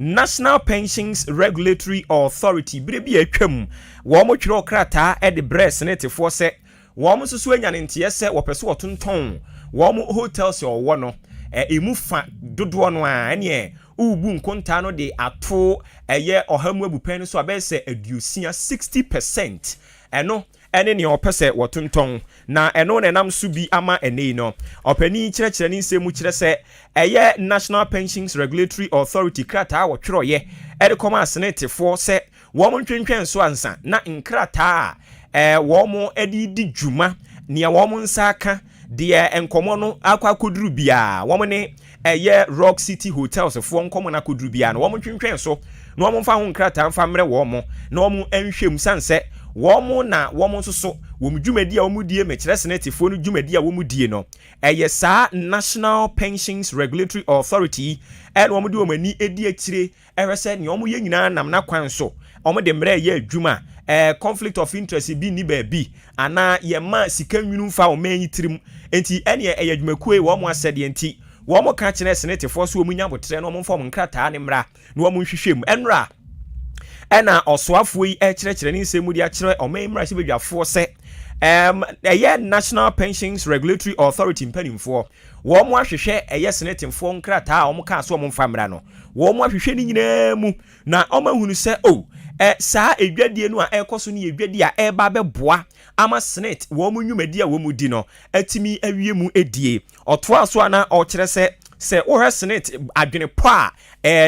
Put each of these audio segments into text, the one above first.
National Pensions Regulatory Authority bere bi a atwam wɔn twerɛ krataa de brɛ SSNITfoɔ sɛ wɔn nso so anya ne nteɛ sɛ wɔpɛ so wɔtontɔn wɔn hotels a ɔwɔ no emu fa dodoɔ no a, ɛneɛ wobu nkontaa no de ato ɛyɛ 100 mu abupɛn no so a, bɛyɛ sɛ 60, 60%. Ɛno ɛne nea ɔpɛ sɛ wɔtontɔn, na ɛno na ɛnam so bi ama ɛnɛ yi no ɔpanin kyerɛkyerɛ ne nsɛm mu kyerɛ sɛ ɛyɛ National Pensions Regulatory Authority krataa a wɔtwerɛeɛ ɛde kɔma SSNITfoɔ sɛ wɔn ntwentwɛn so ansa na nkrataa a wɔn de di dwuma, nea wɔn nsa aka deɛ, nkɔmɔ no akɔ akɔduru biara, wɔn ne ɛyɛ Rock City Hotels foɔ nkɔmɔ no akɔduru biara no, wɔn ntwentwɛn so na wɔn mfa ho nkrataa mfa mmerɛ wɔn na wɔn nhwɛ mu, san sɛ wɔn na wɔn nso so wɔn dwumadi a wɔn die, mɛkyerɛ SSNITfoɔ no dwumadi a wɔn die no, ɛyɛ saa National Pensions Regulatory Authority ɛna wɔn de wɔn ani edi akyire ɛhwɛ sɛ nea wɔn yɛ nyinaa nam n'akwan so, wɔn de mmerɛ ɛyɛ adwuma, conflict of interest bi ni baabi anaa yɛma sika nwunu mfa wɔn yi tirim. Nti ɛneɛ ɛyɛ adwumakuo yi wɔn asɛdeɛ, nti wɔn ka kyerɛ SSNITfoɔ so wɔn nya abotire na wɔn mfa wɔn nkrataa ne mmra na wɔn nhwehwɛ mu. Ɛnora ɛna ɔsoafoɔ yi ɛkyerɛkyerɛ ne nsɛm mu de akyerɛ ɔman mmarahyɛbadwafoɔ sɛ ɛyɛ National Pensions Regulatory Authority mpanimfoɔ wɔn ahwehwɛ ɛyɛ SSNITfoɔ nkrataa a wɔn kaa so wɔn mfa mmra no, wɔn ahwehwɛ ne nyinaa mu na wɔn ahunu sɛ o saa edwadie no a ɛrekɔ so no yɛ edwadie a ɛreba abɛboa ama SSNIT wɔn nnwumadi a wɔn di no atumi awie mu edie. Ɔtoa so a na ɔkyerɛ sɛ wɔhwɛ SSNIT adwene pɔ a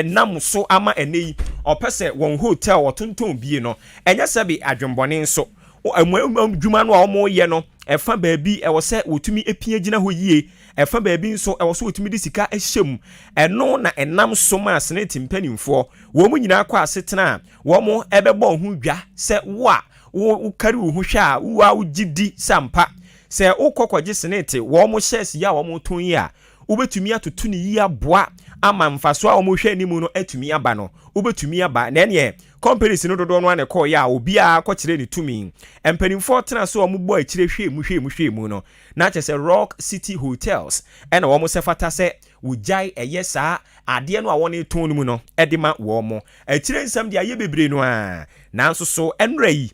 ɛnam so ama ɛnɛ yi ɔpɛ sɛ wɔn hotel wɔtontɔn bie no, ɛnyɛ sɛ bi adwenbɔne nso adwuma no a wɔreyɛ no, ɛfa baabi ɛwɔ sɛ wɔtumi apia gyina hɔ yie, ɛfa baabi nso ɛwɔ so wɔtumi de sika ahyɛ mu. Ɛno na ɛnam so ma SSNIT mpanimfoɔ wɔn mu nyinaa kɔ asetena a wɔn ɛbɛbɔ ho dwa sɛ wo a wokari wo ho hwɛ a wo a wogye di sɛ ampa sɛ wokɔ kɔgye SSNIT wɔn shares yi a wɔn tɔn yi a, wobɛtumi atoto ne yie aboa ama mfasoɔ a wɔn hwɛ anim no atumi aba no, wobɛtumi aba. Na ɛneɛ companies no dodoɔ no ana kɔɔyɛ a obiara kɔkyerɛ ne tumi. Mpanimfoɔ tena so a wɔbɔ akyire hwɛ mu hwɛ mu hwɛ mu no, na kyerɛ sɛ Rock City Hotels ɛna wɔn sɛ fata sɛ wogyae ɛyɛ saa adeɛ no a wɔn tɔn no mu no ɛde ma wɔn mo. Akyire nsɛm deɛ ayɛ bebree no a, nanso so ɛnora yi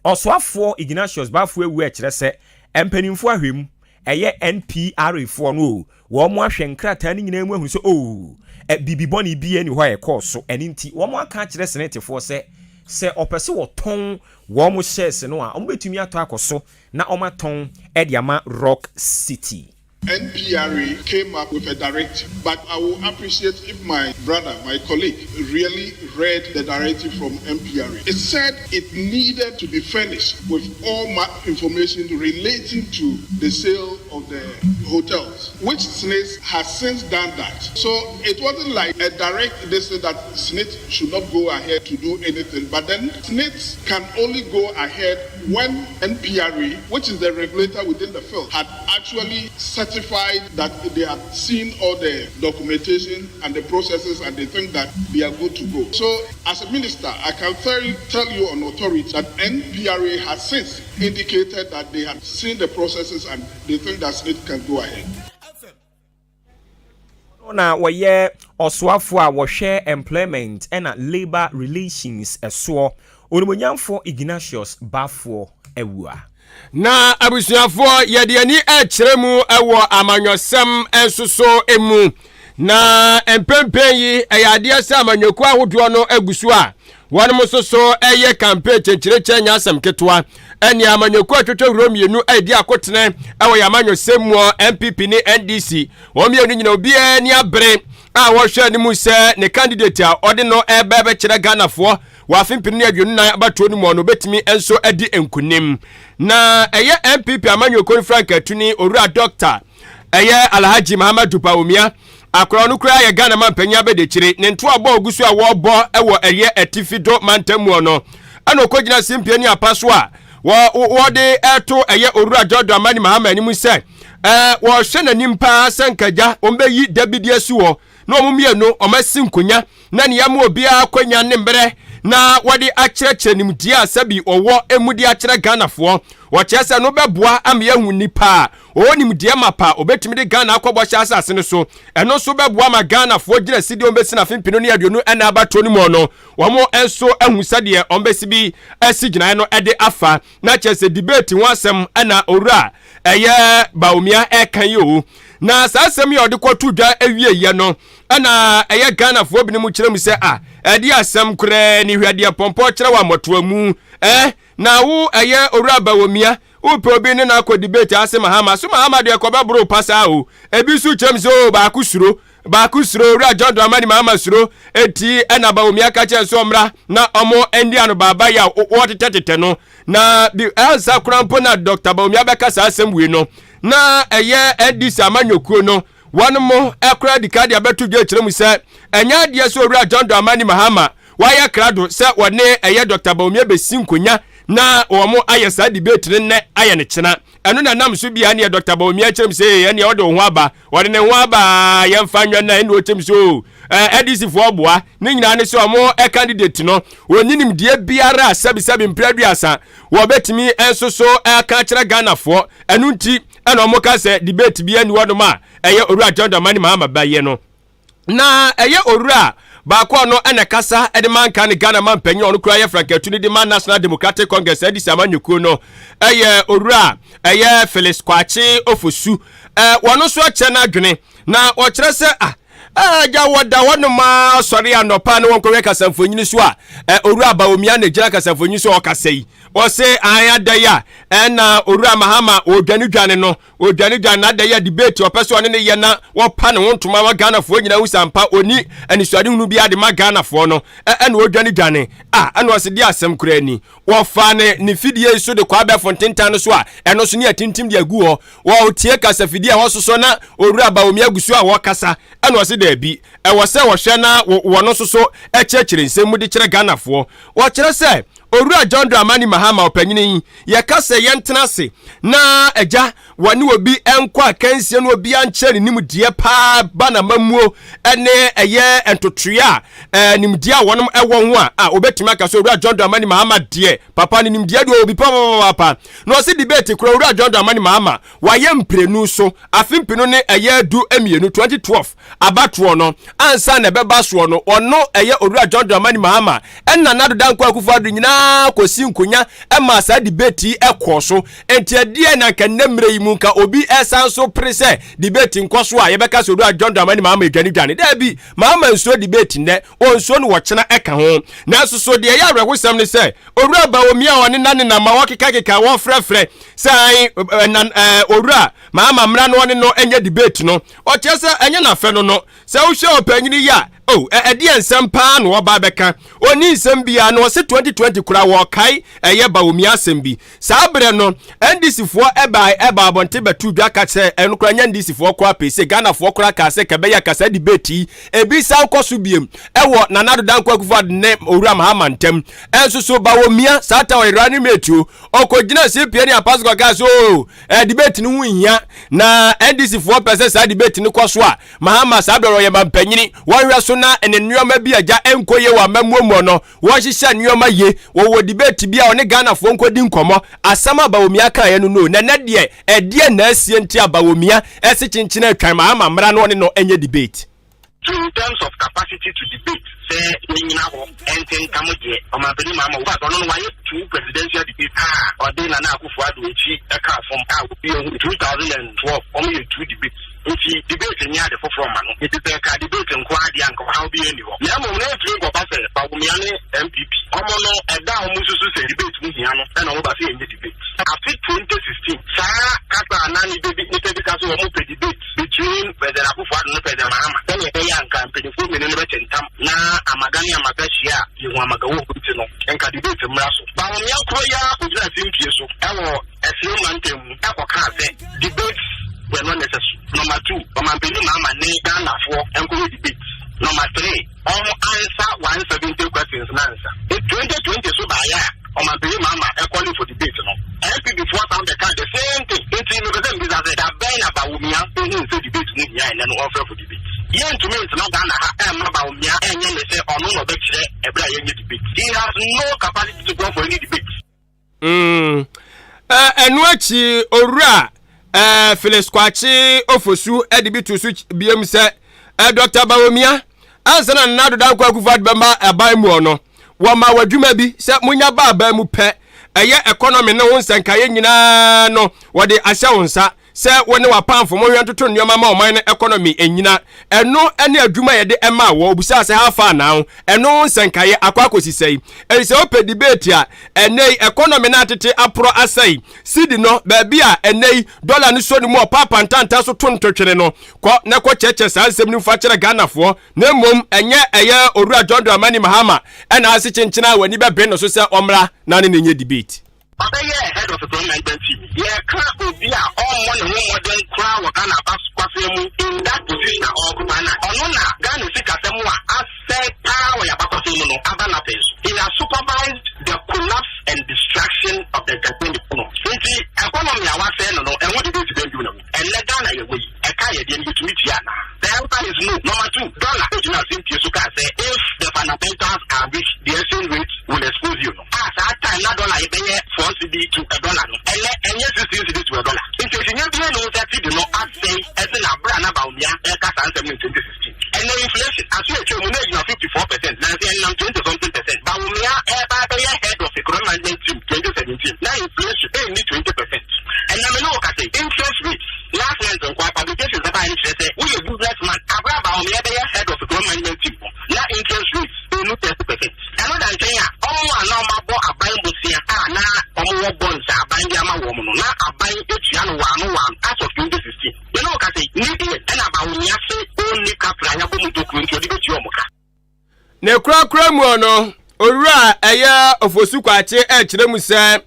ɔsoafoɔ Ignatius Baffour Awuah ɛkyerɛ sɛ mpanimfoɔ ahwɛ mu, ɛyɛ NPRA foɔ no o, wɔn ahwɛ nkrataa no nyinaa mu ahu sɛ o biribi bɔne bi ani hɔ a ɛkɔɔ so. Ɛno nti wɔn aka akyerɛ SSNITfoɔ sɛ ɔpɛ sɛ wɔtɔn wɔn shares no a, wɔn bɛtumi atɔ akɔ so na wɔn atɔn ɛde ama Rock City. NPRA came up with a directive, but I will appreciate if my brother, my colleague, really read the directive from NPRA. It said it needed to be furnished with all my information relating to the sale of the hotels, which SSNIT has since done that. So it wasn't like a direct this thing that SSNIT should not go ahead to do anything, but then SSNIT can only go ahead when NPRA, which is the regulator within the field, had actually certified that they had seen all the documentation and the processes and they think that they are good to go. So, as a minister, I can tell you on authority that NPRA has since indicated that they had seen the processes and they think that SSNIT can go ahead. Na wɔyɛ ɔsoafoɔ a wɔhwɛ employment ɛna labour relations ɛsoɔ, Onimonyamfoɔ Ignatius Baffour Awuah. Na abusuafoɔ, yɛde ani ɛkyerɛ mu ɛwɔ amanyɔsɛm nso so mu, na mpempem yi ɛyɛ adeɛ sɛ amanyɔkuo ahodoɔ no agu so a wɔn nso so ɛyɛ campaign kyerɛkyerɛ nyɛ asɛm ketewa. Ɛne amanyɔkuo atwitwa wuro mmienu ɛredi akotene ɛwɔ yɛ amanyɔsɛm mu, NPP ne NDC. Wɔn mmienu nyina obiara ni abere a wɔhwɛ anim sɛ ne candidate a ɔde no ɛbɛ bɛkyerɛ Ghanafoɔ wɔ afe 2024 abatoɔ no mu no obɛtumi nso adi nkonim. Na ɛyɛ NPP amanyɔkuo no frankatuni, Owura Doctor ɛyɛ Alhaji Mahamadu Bawumia, akora no koraa yɛ Ghana ma mpanyin abɛdekyire ne nto abɔ ogu so a wɔrebɔ ɛwɔ ɛyɛ atifi do mantam mu no, ɛna ɔkɔgyina simpie ne apa so a wɔde ɛto ɛyɛ Owura John Dramani Mahama anim sɛ wɔrehwɛ n'anim paa sɛ nkagya wɔn bɛyi dabidi asi hɔ na wɔn mmienu wɔn asi nkonnwa na nea mu obiara akonnwa ne mmerɛ. na wɔde akyerɛkyerɛ nimdeɛ a sɛbi ɔwɔ mu de akyerɛ Ghanafoɔ. Wɔkyerɛ sɛ no bɛboa ama yɛahu nipa a ɔwɔ nimdeɛ mapa a ɔbɛtumi de Ghana akɔ bɔhyɛ asase no so. Ɛno nso bɛboa ma Ghanafoɔ gyina sidi wɔn bɛsi no afe 2024 abatoɔ no mu no, wɔn nso ahu sɛdeɛ wɔn bɛsi bi asi gyinaeɛ no de afa. Na kyerɛ sɛ debate ho asɛm ɛna owura ɛyɛ Bawumia ɛka yi o. Na saa asɛm yi a ɔde kɔto dwa awieɛ no, ɛna ɛyɛ Ghanafoɔ binom kyerɛ mu sɛ a ɛde asɛm koraa ni, hwɛ deɛ pɔmpɔ kyerɛ wɔ amɔtoa mu ɛ. Na wo ɛyɛ owura Bawumia, wopɛ obi ne no akɔ debate ase Mahama so, Mahama deɛ kɔbɛboro pa saa o. Ebi nso kyerɛ mu sɛ o baako suro, baako suro owura John Dramani Mahama suro, eti ɛna Bawumia ka kyerɛ nso ɔmmra na ɔmo ndi ano baaba yi a wɔtetɛtetɛ no. Na bi ansa koraa mpo na Dr. Bawumia bɛka saa asɛm wei no, na ɛyɛ NDC amanyɔkuo no wɔn mo ɛkora di ka de abɛto dwa kyerɛ mu sɛ ɛnyɛ adeɛ sɛ owura John Dramani Mahama wayɛ krado sɛ wɔne ɛyɛ Dr. Bawumia bɛsi nkonya na wɔn ayɛ saa debate no nnɛ ayɛ ne kyena. Ɛno na nam so bia neɛ Dr. Bawumia kyerɛ mu sɛ ɛneɛ ɔde wo ho aba, wɔde ne ho aba, yɛmfa nwɛ na ɛne ɔkyɛm so NDC foɔ boa ne nyinaa ne sɛ ɔmo candidate no wɔnni nimdeɛ biara a sɛbisɛbi mpere 30 wɔbɛtumi nso so ɛka kyerɛ Ghanafoɔ. Ɛno nti ɛna ɔmo ka sɛ debate bi ani wɔnom a ɛyɛ owura John Dramani Mahama bɛyɛ no. Na ɛyɛ owura baako a ɔno ɛna kasa ɛde ma nka ne Ghana ma mpanyin, ɔno kura yɛ frankatu ne de ma National Democratic Congress, NDC amanyɔkuo no, ɛyɛ owura ɛyɛ Felix Kwakye Ofosu. Wɔn nso akyerɛ n'adwene na ɔkyerɛ sɛ ah, agya wɔda hɔnom a sɔre anɔpa ne wɔnkɔhwɛ kasamfonyini so a owura Bawumia na gyina kasamfonyini so a ɔkasa yi. Ɔse an ada yi a ɛna owura Mahama ɔdwane dwane no, ɔdwane dwane na ada yi a debate ɔpɛ sɛ ɔne ne yɛ na wɔpa ne ho ntoma ma Ghanafoɔ nyinaa hu sampa ɔni anisoadehunu bi ade ma Ghanafoɔ no, ɛna ɔdwane dwane a ɛna ɔse de asɛm koraa ni. Wɔfa ne fidie yi so de kɔ abɛɛfo ntentan no so a ɛno so ne atintim de agu hɔ, wɔtie kasafidie a ɛhɔ soso na owura Bawumia agu so a wɔkasa. Ɛna ɔse daabi, ɛwɔ sɛ wɔhwɛ na wɔno nso so kyerɛkyerɛ nsɛm mu de kyerɛ Ghanafoɔ. Wɔkyerɛ sɛ owura John Dramani Mahama ɔpanyini yi, yɛka sɛ yɛntena ase na agya wɔne obi nkɔ akansie no, obi ankyerɛ ne nimdeɛ paa ba na mamuo ne ɛyɛ ntotoeɛ a nimdeɛ a wɔnom ɛwɔ ho a obɛtumi aka sɛ owura John Dramani Mahama deɛ papa ne nimdeɛ deɛ obi papaapa. Na ɔse debate kora owura John Dramani Mahama wayɛ mprenu so afe 2012, 2012 abatoɔ no ansa na ɛbɛba soɔ no, ɔno ɛyɛ owura John Dramani Mahama ɛna Nana Dankwa Akufo-Addo nyinaa kɔsi nkonya ɛma saa debate yi ɛkɔɔ so. Nti ɛdeɛ na nka nnɛ mmerɛ yi mu nka obi ɛsan so pere sɛ debate nkɔ so a yɛbɛka sɛ owura John Dramani Mahama edwane dwane? Daabi, Mahama nsuo debate nnɛ, ɔnsuo no wɔkyena ɛka ho. Nanso so deɛ ɛyɛ awerɛhosɛm ne sɛ owura Bawumia a ɔne nane nam ma wɔkekakeka wɔfrɛfrɛ sɛ owura Mahama mmra no ɔne no ɛnyɛ debate no, ɔkyerɛ sɛ ɛnyɛ n'afɛ no sɛ wohwɛ ɔpanyini yi a oh, ɛdeɛ nsɛm paa na ɔba bɛka, ɔni nsɛm biara. Na ɔse 2020 koraa wɔkae ɛyɛ Bawumia asɛm bi. Saa berɛ no NDC foɔ ɛba ɛba abɔnten bɛto dwa ka kyerɛ ɛno koraa nyɛ NDC foɔ koraa pɛ sɛ Ghanafoɔ koraa kaa sɛ kɛbɛyɛ kasa debate yi ebi san kɔ so biem ɛwɔ Nana Addo Dankwa Akufo-Addo ne owura Mahama ntam. Ɛnso so Bawumia saa ta ɔyɛ running mate o, ɔkɔgyina CPA ne Apasoka kaa sɛ o debate no ho nhia na NDC foɔ pɛ sɛ saa debate no kɔ so a Mahama saa berɛ ɔyɛ mampanyini, wɔnhwɛ so na ne nneɛma bi agya nkɔ yie wɔ amammuomuo no, wɔnhyehyɛ nneɛma yie, wɔwɔ debate bi a ɔne Ghanafoɔ nkɔdi nkɔmmɔ. Asɛm a Bawumia kaeɛ no no na ɛnɛ deɛ ɛdeɛ na asie nti a Bawumia ɛse kyenkyene atwan Mahama mmara no ɔne no ɛnyɛ debate. In terms of capacity to debate, sɛ yɛnyina hɔ ntentam deɛ, ɔmampanin Mahama in fact ɔno no wayɛ two presidential debate a ɔde Nana Akufo-Addo akyi ɛka fam a obi ehu 2012 wɔn yɛ two debates, nti debate nyɛ ade foforɔ ma no. Nti sɛ ɛka debate nko adeɛ anka ɔhaw bi ɛni hɔ, na mmom na ɛntumi nkɔba sɛ Bawumia ne NPP ɔmo no ɛda a ɔmo susu sɛ debate mu hia no ɛna ɔmo ba sɛ yɛnyɛ debate. Afe 2016 saa kasa a na nipa bi nipa bi ka so wɔn pɛ debate between President Akufo-Addo ne President Mahama sɛnea ɛbɛyɛ anka mpanyinfoɔ mmienu no bɛkyɛ ntam na amaga ne amaga hyia a yehu amaga wɔ hɔ, nti no nka debate mmra so. Bawumia koro yi ara kɔgyina simpie so ɛwɔ Ɛsene mantam mu ɛkɔkaa sɛ debates were not necessary. Number two, ɔmampanin Mahama ne Ghanafoɔ nkɔyɛ debate. Number three, ɔmo answer 170 questions nansa. 2020 so baayɛ a ɔmampanin Mahama ɛcalling for debate no, NPP foɔ san bɛka the same thing. Nti mepɛ sɛ mbisa sɛ da bɛn na Bawumia ehun sɛ debate mu hia ɛnɛ no ɔmfrɛ for debate? Yɛntumi ntena Ghana ha ɛmma Bawumia ɛnyɛ ne sɛ ɔno na ɔbɛkyerɛ ɛberɛ a yɛnyɛ debate. He has no capacity to go for any debate. Ɛno akyi Owura Felix Kwakye Ofosu de bi to so biom sɛ Dr. Bawumia, ansa na Nana Addo Dankwa Akufo-Addo bɛma aban mu no, wɔma w'adwuma bi sɛ monya ba aban mu pɛ, ɛyɛ economy ne ho nsɛnkaeɛ nyinaa no, wɔde ahyɛ wo nsa sɛ wo ne w'apamfo mohwɛ ntoto nneɛma ma ɔman no economy nyina. Ɛno ne adwuma yɛde ɛma wɔ. Obisaa sɛ, how far now? Ɛno ho nsɛnkaeɛ akɔ akɔsi sɛi? Ɛyi sɛ wopɛ debate a, ɛnɛ yi economy no atete aporɔ asɛe, cedi no baabi a ɛnɛ yi dollar no so no mu ɔpaapa ntanta so to ntotwene no, kɔ na kɔ kyerɛkyerɛ saa nsɛm no mfa kyerɛ Ghanafoɔ, na mmom ɛnyɛ ɛyɛ Owura John Dramani Mahama ɛna ase kyenkyena a w'ani bɛbere no so sɛ ɔmmra na ne ne nyɛ debate. Ɔbɛyɛ head of economic management team. Yɛka obi a ɔmmɔ ne ho mmɔden koraa wɔ Ghana abakɔsɛm mu in that position a ɔɔkopa na ɔno na Ghana sikasɛm a asɛe paa wɔ yɛabakɔsɛm mu no aba n'apɛn so. He has supervised the collapse and destruction of the Ghanaian economy. Nti economy a wasɛe no, ɛho debate bɛn bi na mu? Ɛnnɛ Ghana yɛwɔ yi, ɛka yɛ deɛ no, yɛtumi tua anaa? The answer is no. Number two, dollar egyina asɛmtie so kaa sɛ if the fundamentals are weak, the exchange rate will expose you no. A saa time na dollar yɛbɛyɛ 4 cedi to a dollar no, ɛnɛ ɛnyɛ 16 cedi to a dollar. Nti esinya bie no sɛ cedi no asɛe ɛsɛ na abere a na Bawumia ɛka saa nsɛm no in 2016. Ɛnɛ inflation aso atwa mu na egyina 54%, na nse ɛnam 20 something percent. Bawumia ɛba bɛyɛ head of economic management team 2017 na inflation ɛnni 20%. Ɛnna me ne wo kasa, interest rate, last month nkoa publications ɛbaa no kyerɛ sɛ woyɛ business man, abere a Bawumia bɛyɛ head of economic management team no na interest rate ɛnu 30%. Ɛno da nkyɛn a, ɔmo a na ɔmo abɔ aban bosia a na ɔmo wɔ bonds a aban de ama wɔn no, na aban etua no waano waano as of 2016. Yɛn a wɔkasa yi ne deɛ ɛna Bawumia se ɔnni kapra a yɛabɔ mu tokuro nti ɔde bɛtua ɔmo ka. Ne korakora mu no, Owura ɛyɛ Ofosu Kwakye ɛkyerɛ mu sɛ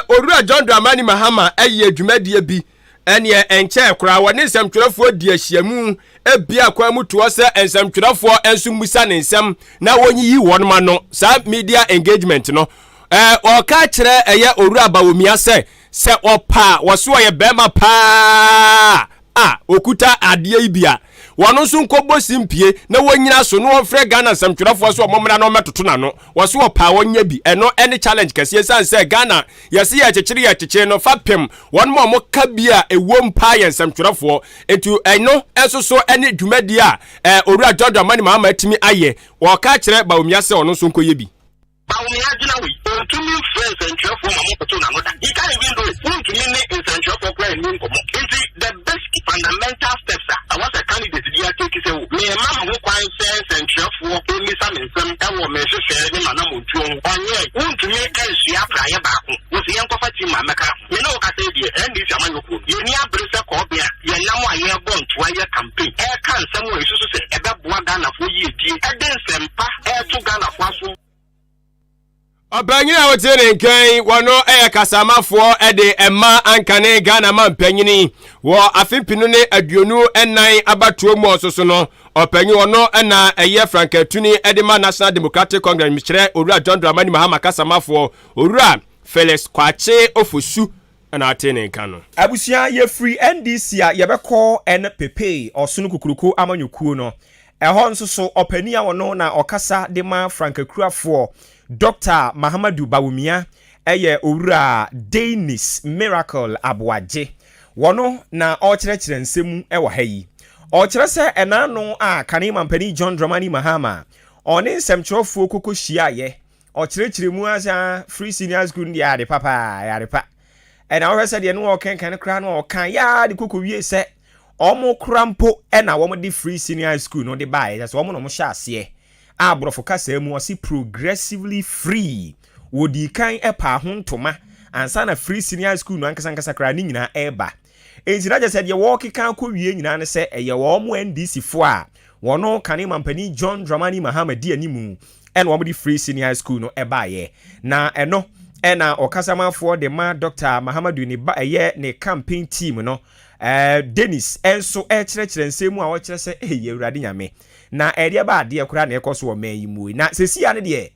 Owura John Dramani Mahama ɛyɛ dwumadie bi ɛneɛ ɛnkyɛɛ koraa, wɔne nsɛmtwerɛfoɔ di ahyiamu ebia kwan mu toɔ sɛ nsɛmtwerɛfoɔ nso mmusa ne nsɛm na wɔnyiyi wɔn ma no. Saa media engagement no, ɔka kyerɛ ɛyɛ Owura Bawumia sɛ ɔpa wɔso ɔyɛ bɛrima paa a okuta adeɛ yi bi a, wɔn nso nkɔbɔ simpie na wɔnyina so na wɔmfrɛ Ghana nsɛmtwerɛfoɔ so ɔmo mmra na ɔmmɛtoto n'ano. Wɔso ɔpa wɔnyɛ bi. Ɛno ɛne challenge kɛseɛ, ɛsiane sɛ Ghana yɛse yɛkyekyere yɛkyekyere no fa pem wɔn ma ɔmo ka bi a ɛwom paa yɛ nsɛmtwerɛfoɔ. Nti ɛno nso so ɛne dwumadie a Owura John Dramani Mahama atumi ayɛ. Wɔka kyerɛ Bawumia sɛ ɔno nso nkɔyɛ bi. Bawumia gyina wei, ɔntumi mfrɛ nsɛntwerɛfoɔ ma mokɔto n'ano da. He can't even do it. Wontumi ne nsɛntwerɛfoɔ koraa nni nkɔmmɔ. Nti the basic fundamental steps a ɛwɔ sɛ candidate bi atake sɛ o mema me ho kwan sɛ nsɛntwerɛfoɔ ɛmmisa me nsɛm ɛwɔ me nhyehyɛe ne m'anammɔntuo ho, ɔnyɛ. Wontumi ansua praeɛ baako wo sɛ yɛnkɔfa team a mɛka me ne wo kasa yi deɛ, NDC amanyɔkuo no, yɛni abere sɛ kɔɔbea a yɛnam a yɛrebɔ ntoa yɛ campaign, ɛreka nsɛm a ɛsusu sɛ ɛbɛboa Ghanafoɔ yiedie, ɛde nsɛmpa ɛreto Ghanafoɔ aso. Ɔpanyin a wotie ne nkan wɔno yɛ kasamafoɔ de ɛma ankane Ghana ma mpanyini wɔ afe 2024 abatoɔ mu. Ɔsoso no ɔpanyin ɔno na ɛyɛ frankatuni de ma National Democratic Congress, mekyerɛ Owura John Dramani Mahama kasamafoɔ, Owura Felix Kwakye Ofosu ɛna ate ne nka no. Abusua, yɛfiri NDC a, yɛbɛkɔ NPP, Ɔsono Kukuruku amanyɔkuo no. Ɛhɔ nso so ɔpanin a ɔno na ɔkasa de ma frankakurafoɔ Dr Mahamadu Bawumia ɛyɛ Owura Dennis Miracle Aboagye. Wɔno na ɔrekyerɛkyerɛ nsɛm mu wɔ ha yi. Ɔrekyerɛ sɛ ɛnaano a kane mampanin John Dramani Mahama ɔne nsɛmtwerɛfoɔ koko hyiaeɛ, ɔkyerɛkyerɛ mu asa free senior school no deɛ, ade papa, ɛyɛ ade pa. Ɛna wɔhwɛ sɛ deɛ no ɔkenkan koraa no, ɔka yaa de koko wie sɛ ɔmo kora mpo ɛna wɔn de free senior high school no de baeɛ, kyɛ sɛ wɔn na wɔn hyɛ aseɛ a borɔfo kasa mu ɔsi progressively free. Wɔdi kan ɛpa ho ntoma ansa na free senior high school no ankasa ankasa koraa ne nyinaa ɛreba. Nti na kyerɛ sɛ deɛ wɔrekeka akɔ wie nyinaa ne sɛ ɛyɛ wɔn NDC foɔ a wɔn kane mampanin John Dramani Mahama di animu ɛna wɔn de free senior high school no ɛbaeɛ. Na ɛno ɛna ɔkasamafoɔ de ma Dr Mahamadu ne ba ɛyɛ ne campaign team no, Dennis ɛnso ɛkyerɛkyerɛ nsɛm mu a ɔkyerɛ sɛ ɛyɛ Awurade Nyame na ɛdeɛ ba adeɛ koraa na ɛkɔ so wɔ mɛn yi mu yi. Na sɛsia no deɛ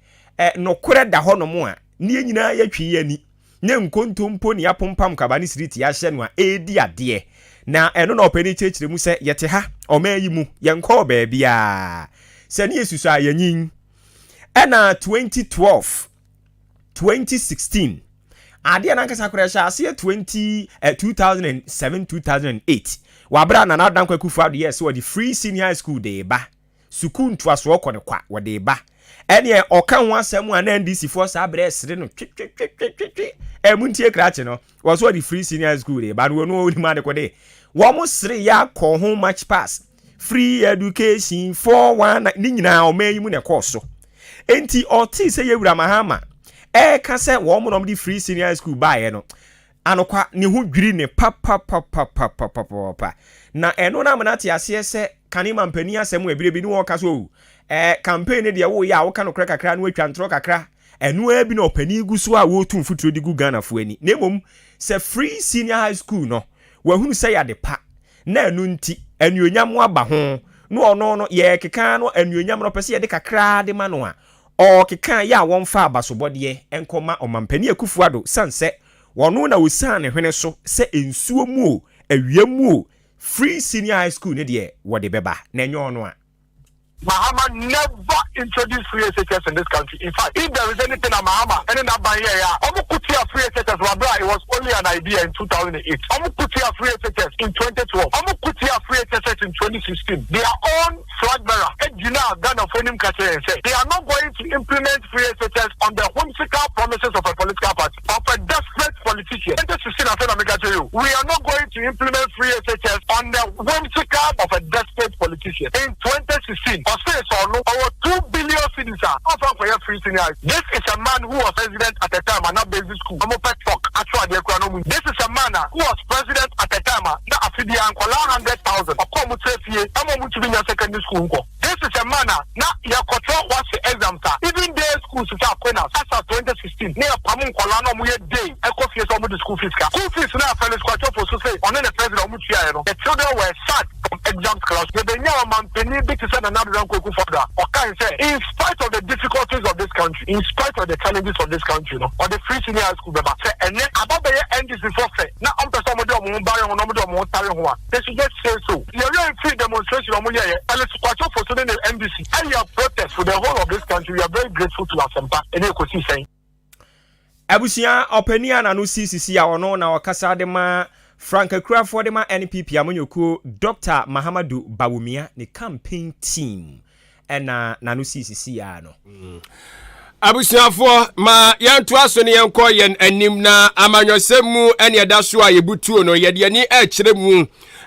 nokorɛ da hɔnom a ne yɛn nyinaa yɛtwe yɛn ani ne nkontompo ne apompam kaba ne siriti ahyɛ no a ɛredi adeɛ. Na ɛno na ɔpanin kyerɛkyerɛ mu sɛ yɛte ha ɔman yi mu, yɛnkɔɔ baabiara. Sɛ ne yɛsusu a yɛnyin. Ɛna 2012, 2016 adeɛ nankasa koraa ɛhyɛ aseɛ 20 eh, 2007 2008 wabere a Nana Dankwa Akufo-Addo yɛɛ sɛ wɔde free senior high school de ba sukuu ntoasoɔ kɔ ne kwa wɔde ba ɛneɛ ɔka ho asɛm a na NDC foɔ saa berɛ ɛsere no twetwetwetwetwe ɛmu ntie krakye no wɔ so wɔde free senior high school de ba no wɔn onim ade kɔ de wɔn sere yɛ akɔ ho match pass free education 419 ne nyinaa ɔman yi mu na ɛkɔɔ so. Enti ɔtee sɛ Yɛwura Mahama ɛreka sɛ wɔn na wɔde free senior high school baeɛ no, anokwa ne ho dwiri ne papapapapapapapa. Na ɛno no ama no ate aseɛ sɛ kane mampanin asɛm a ɛberɛ bi ne wɔka sɛ o ɛɛ campaign no deɛ woyɛ a woka nokorɛ kakra na woatwa ntorɔ kakra, ɛno ara bi na ɔpanin gu so a wɔretu mfuturo de gu Ghanafoɔ ani. Na mmom sɛ free senior high school no wahunu sɛ yɛ ade pa na ɛno nti anuonyam aba ho na ɔno no yɛrekeka no anuonyam no ɔpɛ sɛ yɛde kakraa de ma no a, ɔrekeka yɛ a wɔmfa abasobɔdeɛ nkɔma Ɔmampanin Akufo Addo sane sɛ ɔno na ɔsiane ne hwene so sɛ nsuo mu o, awia mu o, free senior high school no deɛ wɔde bɛba na ɛnyɛ ɔno a. Mahama never introduced free SHS in this country. In fact, if there is anything that Mahama ɛne n'aban yɛeɛ a, wɔn ko tia free SHS wɔ abere a it was only an idea in 2008. Wɔn ko tia free SHS in 2012. Wɔn ko tia free SHS in 2016. Their own flag bearer gyinaa Ghanafoɔ anim ka kyerɛɛ yɛn sɛ they are not going to implement free SHS on the whimsical promises of a political party, of a desperate politician. 2016 asɛm na meka kyerɛ yi o. We are not going to implement free SHS on the whimsical of a desperate politician. In 2016, ɔsee sɛ ɔno ɔwɔ 2 billion cedis a ɔmfa nkɔyɛ free senior high. This is a man who was president at a time a na basic school ɔmo pɛ chalk atwerɛ adeɛ koraa na ɔmo. This is a man a who was president at a time a na afe biara nkwadaa 100,000 ɔkɔ ɔmo tena fie ɛma ɔmo ntumi nya secondary school nkɔ. This is a man a na yɛkɔtwerɛ WASSCE exams a even day schools sɛ Aquinas asa 2016 ne yɛpam nkwadaa na ɔmo yɛ day ɛkɔ fie sɛ ɔmo de school fees ka. School fees na Felix Kwakye Ofosu sɛ ɔne ne president ɔmo tuaeɛ no, the children were sacked from exams class. Yɛbɛnya ɔmampanin bi te sɛ Nana Addo Dankwa Akufo-Addo a ɔkae sɛ in spite of the difficulties of this country, in spite of the challenges of this country no, ɔde free senior high school bɛba. Sɛ ɛnɛ aba bɛyɛ NDC foɔ fɛ na ɔmpɛ sɛ ɔmode ɔmo ho bare ho na ɔmode ɔmo ho tare ho a, they should just say so. Yɛwerɛ mfiri demonstration ɔmo yɛyɛ Felix Kwakye Ofosu ne ne NDC ɛyɛ protest for the whole of this country. We are very grateful to Asempa ɛne ɛkɔsii sɛn. Abusua ɔpanin a n'ano si sisi a ɔno na ɔkasa de ma frankakurafoɔ de ma NPP amanyɔkuo, Dr Mahamadu Bawumia ne campaign team, ɛna n'ano si sisi a no. Abusuafoɔ, ma yɛntoa so ne yɛnkɔ yɛn anim na amanyɔsɛm mu ɛne ɛda so a yɛbutuo no yɛde ani ɛkyerɛ mu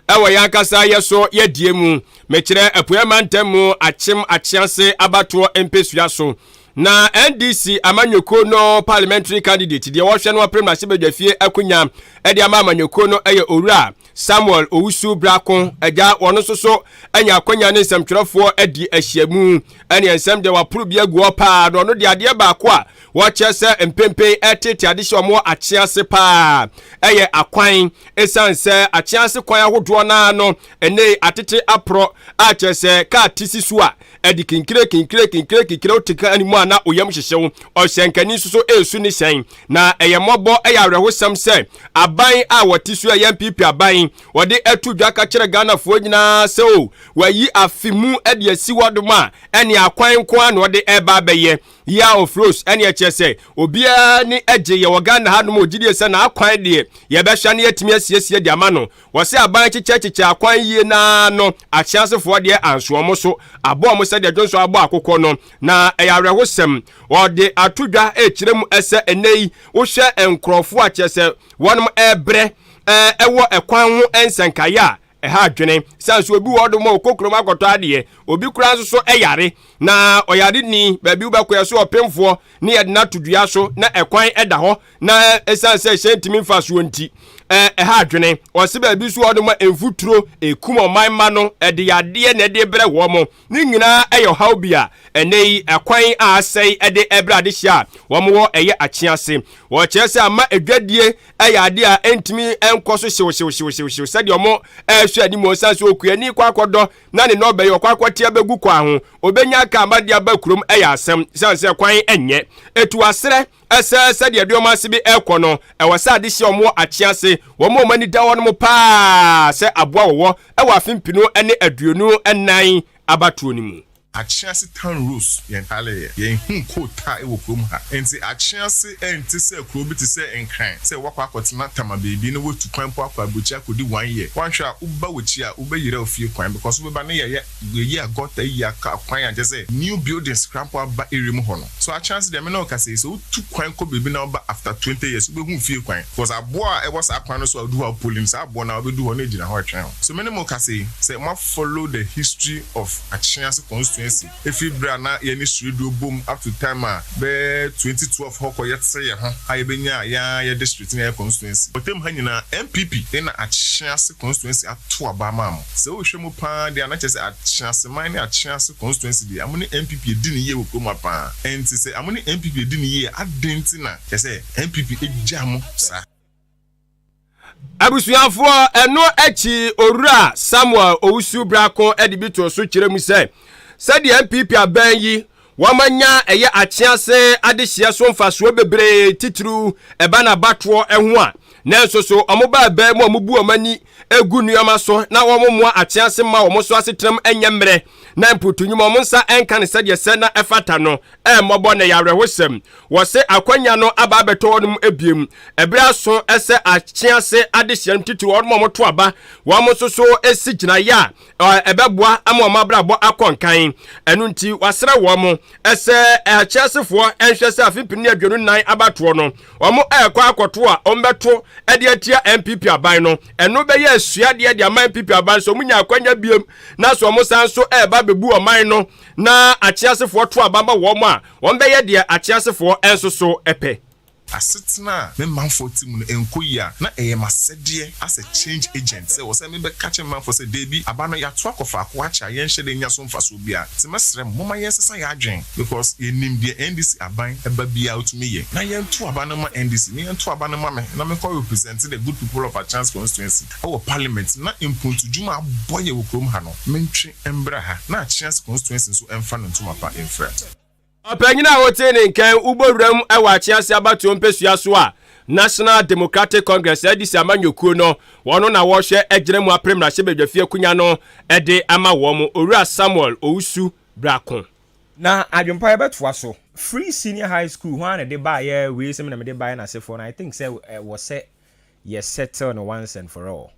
ɛwɔ yɛn ankasa yɛ so yɛdie mu. Mekyerɛ Apueɛ mantam mu Akyem Akyease abatoɔ mpesua so na NDC amanyɔkuo no parliamentary candidate deɛ wɔhwɛ no apem n'ahyɛbadwa fie akonnwa ɛde ama amanyɔkuo no ɛyɛ Owura Samuel Owusu Brako. Agya wɔn nso so anya akonnwa ne nsɛmtwerɛfoɔ adi ahyiamu ɛne nsɛm deɛ waporo bi agu hɔ paa na ɔno deɛ adeɛ baako a wɔkyerɛ sɛ mpempen ɛtete ade hyɛ wɔn Akyease paa ɛyɛ akwan, ɛsiane sɛ Akyease kwan ahodoɔ naa no ɛnɛ atete aporɔ a kyerɛ sɛ kaa ti si so a ɛde kinkire kinkire kinkire kinkire wote kaa no mu a na oyam hyehyew. Ɔhyɛnkani nso so ɛresu ne hyɛn na ɛyɛ mmɔbɔ, ɛyɛ awerɛhosɛm sɛ aban a wɔte so ɛyɛ NPP aban wɔde ɛto dwa ka kyerɛ Ghanafoɔ nyinaa sɛ o wɔayi afe mu ɛde asi hɔ dom a ɛne akwan nko a na wɔde ɛreba abɛyɛ year of roads, ɛne ɛkyerɛ sɛ obiara ni agye yɛwɔ Ghana hanom ogyidie sɛ n'akwan deɛ yɛbɛhwɛ ne yɛtumi asiesie de ama no. Wɔsɛ aban kyekyɛkyekyɛ akwan yie naa no Akyeasefoɔ deɛ anso ɔmo so abɔ ɔmo sɛdeɛ dwonso abɔ akokɔ no na ɛyɛ awerɛhosɛm. Wɔde ato dwa ɛkyerɛ mu ɛsɛ ɛnɛ yi wohwɛ nkurɔfoɔ a kyerɛ sɛ wɔnom ɛrebrɛ ɛwɔ ɛkwan ho nsɛnkaeɛ a ɛha adwene san so obi wɔ ɔdom a ɔkɔ kurom akɔtɔ adeɛ, obi kura nso so ɛyare na ɔyare ni baabi wobɛkɔ yɛ so ɔpemfoɔ ne yɛde no ato dua so na ɛkwan ɛda hɔ na ɛsiane sɛ hyɛn ntumi mfa soɔ nti ɛha adwene. Ɔse baabi so ɔdom a mfuturo ekum ɔman ma no ɛde yadeɛ na ɛde brɛ wɔn mo ne nyinaa ɛyɛ ɔhaw bi a ɛnɛ yi ɛkwan a asɛe ɛde ɛbrɛ adehyɛ a wɔn wɔ ɛyɛ Akyease. Wɔkyerɛ sɛ ama edwadie ɛyɛ adeɛ a ɛntumi ɛnkɔ so hyew hyew hyew hyew hyew sɛdeɛ ɔmo ɛrehwɛ anim. Ɔsan so okuani kɔ akɔdɔ na ne nɔɔbɛ yi ɔkɔ akɔte abɛgu kwan ho obɛnya aka ama de aba kurom ɛyɛ asɛm sɛn sɛ kwan ɛnyɛ etu aserɛ. sɛ sɛdeɛ nneɛma ase bi rekɔ no, ɛwɔ sɛ adehyeɛ a wɔwɔ Akyease, wɔn a wɔn ani da hɔ nom paa sɛ aboa wɔwɔ wɔ afe mpenu ne 24 abatoɔ no mu. Akyease town roads yɛn ntaale yɛ yɛn hu coal tar wɔ kurom ha nti Akyease ɛnte sɛ kuro bi te sɛ Nkran sɛ wakɔ akɔtena Tama baabi na watu kwan mpo akɔ abrokyi akɔdi one year wanhwɛ a woba wakyi a wobɛyera ofie kwan because wobɛba ne yɛyɛ yɛyi a gutter yi a kwan a kyerɛ sɛ new buildings koraa mpo aba area mu hɔ no so Akyease deɛ me ne wo kasa yi sɛ wotu kwan kɔ baabi na woba after 20 years wobɛhu fie kwan because aboɔ a ɛwɔ saa kwan no so a wodu hɔ a wopoli no saa aboɔ no a wobɛdu hɔ na ɛgyina hɔ retwɛn wo so me ne mo kasa yi sɛ moa follow the history of Akyease constituency ɛfiri berɛ a na yɛne Sureduo bom up to time a bɛyɛ 2012 hɔ kɔ yɛte yɛ ho a yɛbɛnyaa yɛn ara yɛ district ne yɛ constituency. Ɔtam ha nyinaa NPP na Akyease constituency ato aba ama mo. Sɛ wohwɛ mu pa ara deɛ a na kyerɛ sɛ Akyeaseman ne Akyease constituency deɛ amo ne NPP adi no yie wɔ kurom ha pa ara. Ɛnti sɛ amo ne NPP adi no yie a adɛn nti na kyerɛ sɛ NPP gyaa mo saa? Abusuafoɔ, ɛno akyi Owura Samuel Owusu Brako de bi too so kyerɛ mu sɛ, sɛdeɛ NPP aban yi wɔanya ɛyɛ akyease adehyeɛ so mfasoɔ bebree titiriw ɛba n'abatoɔ ho a, nanso so wɔn ba aban mu a wɔbu wɔn ani gu nneɛma so na wɔn mmoa akyease mma wɔn so asetenam nyɛ mmerɛ na mputu nnwuma wɔn nsa nka no sɛdeɛ sɛ na ɛfata no ɛmmɔbɔ na ɛyɛ awerɛhosɛm. Wɔse akwanya no aba abɛtɔ wɔnom ebiem. Ɛberɛ aso sɛ akyease adehyeɛ no titiriw wɔnom a wɔto aba, wɔn nso so si gyinaeɛ a ɛbɛboa ama wɔn abrabɔ akɔ nkan. Ɛno nti wɔasrɛ wɔn sɛ akyeasefoɔ nhwɛ sɛ afe 2024 abatoɔ no wɔn ɛrekɔ akɔto a wɔbɛto de atia NPP aban no. Ɛno bɛyɛ asuadeɛ de ama NPP aban sɛ wɔn nya akwanya biem na sɛ wɔn san so ɛreba bɛbu ɔman no na akyeasefoɔ to aba ma wɔn a, wɔbɛyɛ deɛ akyeasefoɔ nso so pɛ. Asetena a me manfoɔ te mu no nkɔ yie a, na ɛyɛ m'asɛdeɛ as a change agent sɛ ɛwɔ sɛ mebɛka kyerɛ me manfoɔ sɛ dabi, aba no yɛato akɔ faako akyɛ a yɛnhyɛ da nnya so mfasoɔ biara, nti mɛsrɛ mo momma yɛnsesa yɛn adwene because yɛnim deɛ NDC aban ba biara ɔtumi yɛ na yɛnto aba no mma NDC na yɛnto aba no mma me na menkɔ represent the good people of Akyans constituency wɔ parliament na mpuntudwuma a abɔ yɛ wɔ kurom ha no mentwe mbra ha na Akyease constituency nso mfa no ntoma pa mfra. Ɔpanyin a wotee ne nkan wobɔ wuram wɔ Akyease abatoɔ mpesua so a National Democratic Congress, NDC, amanyɔkuo no, wɔn na wɔrehwɛ agyina mu apere mmarahyɛbadwafie akonya no de ama wɔn, Owura Samuel Owusu Brako. Na adwempa yɛbɛtoa so. Free senior high school hwan na ɛde baeɛ wei sɛ me na mede baeɛ n'asefoɔ no I think sɛ ɛwɔ sɛ yɛ settle no once and for all.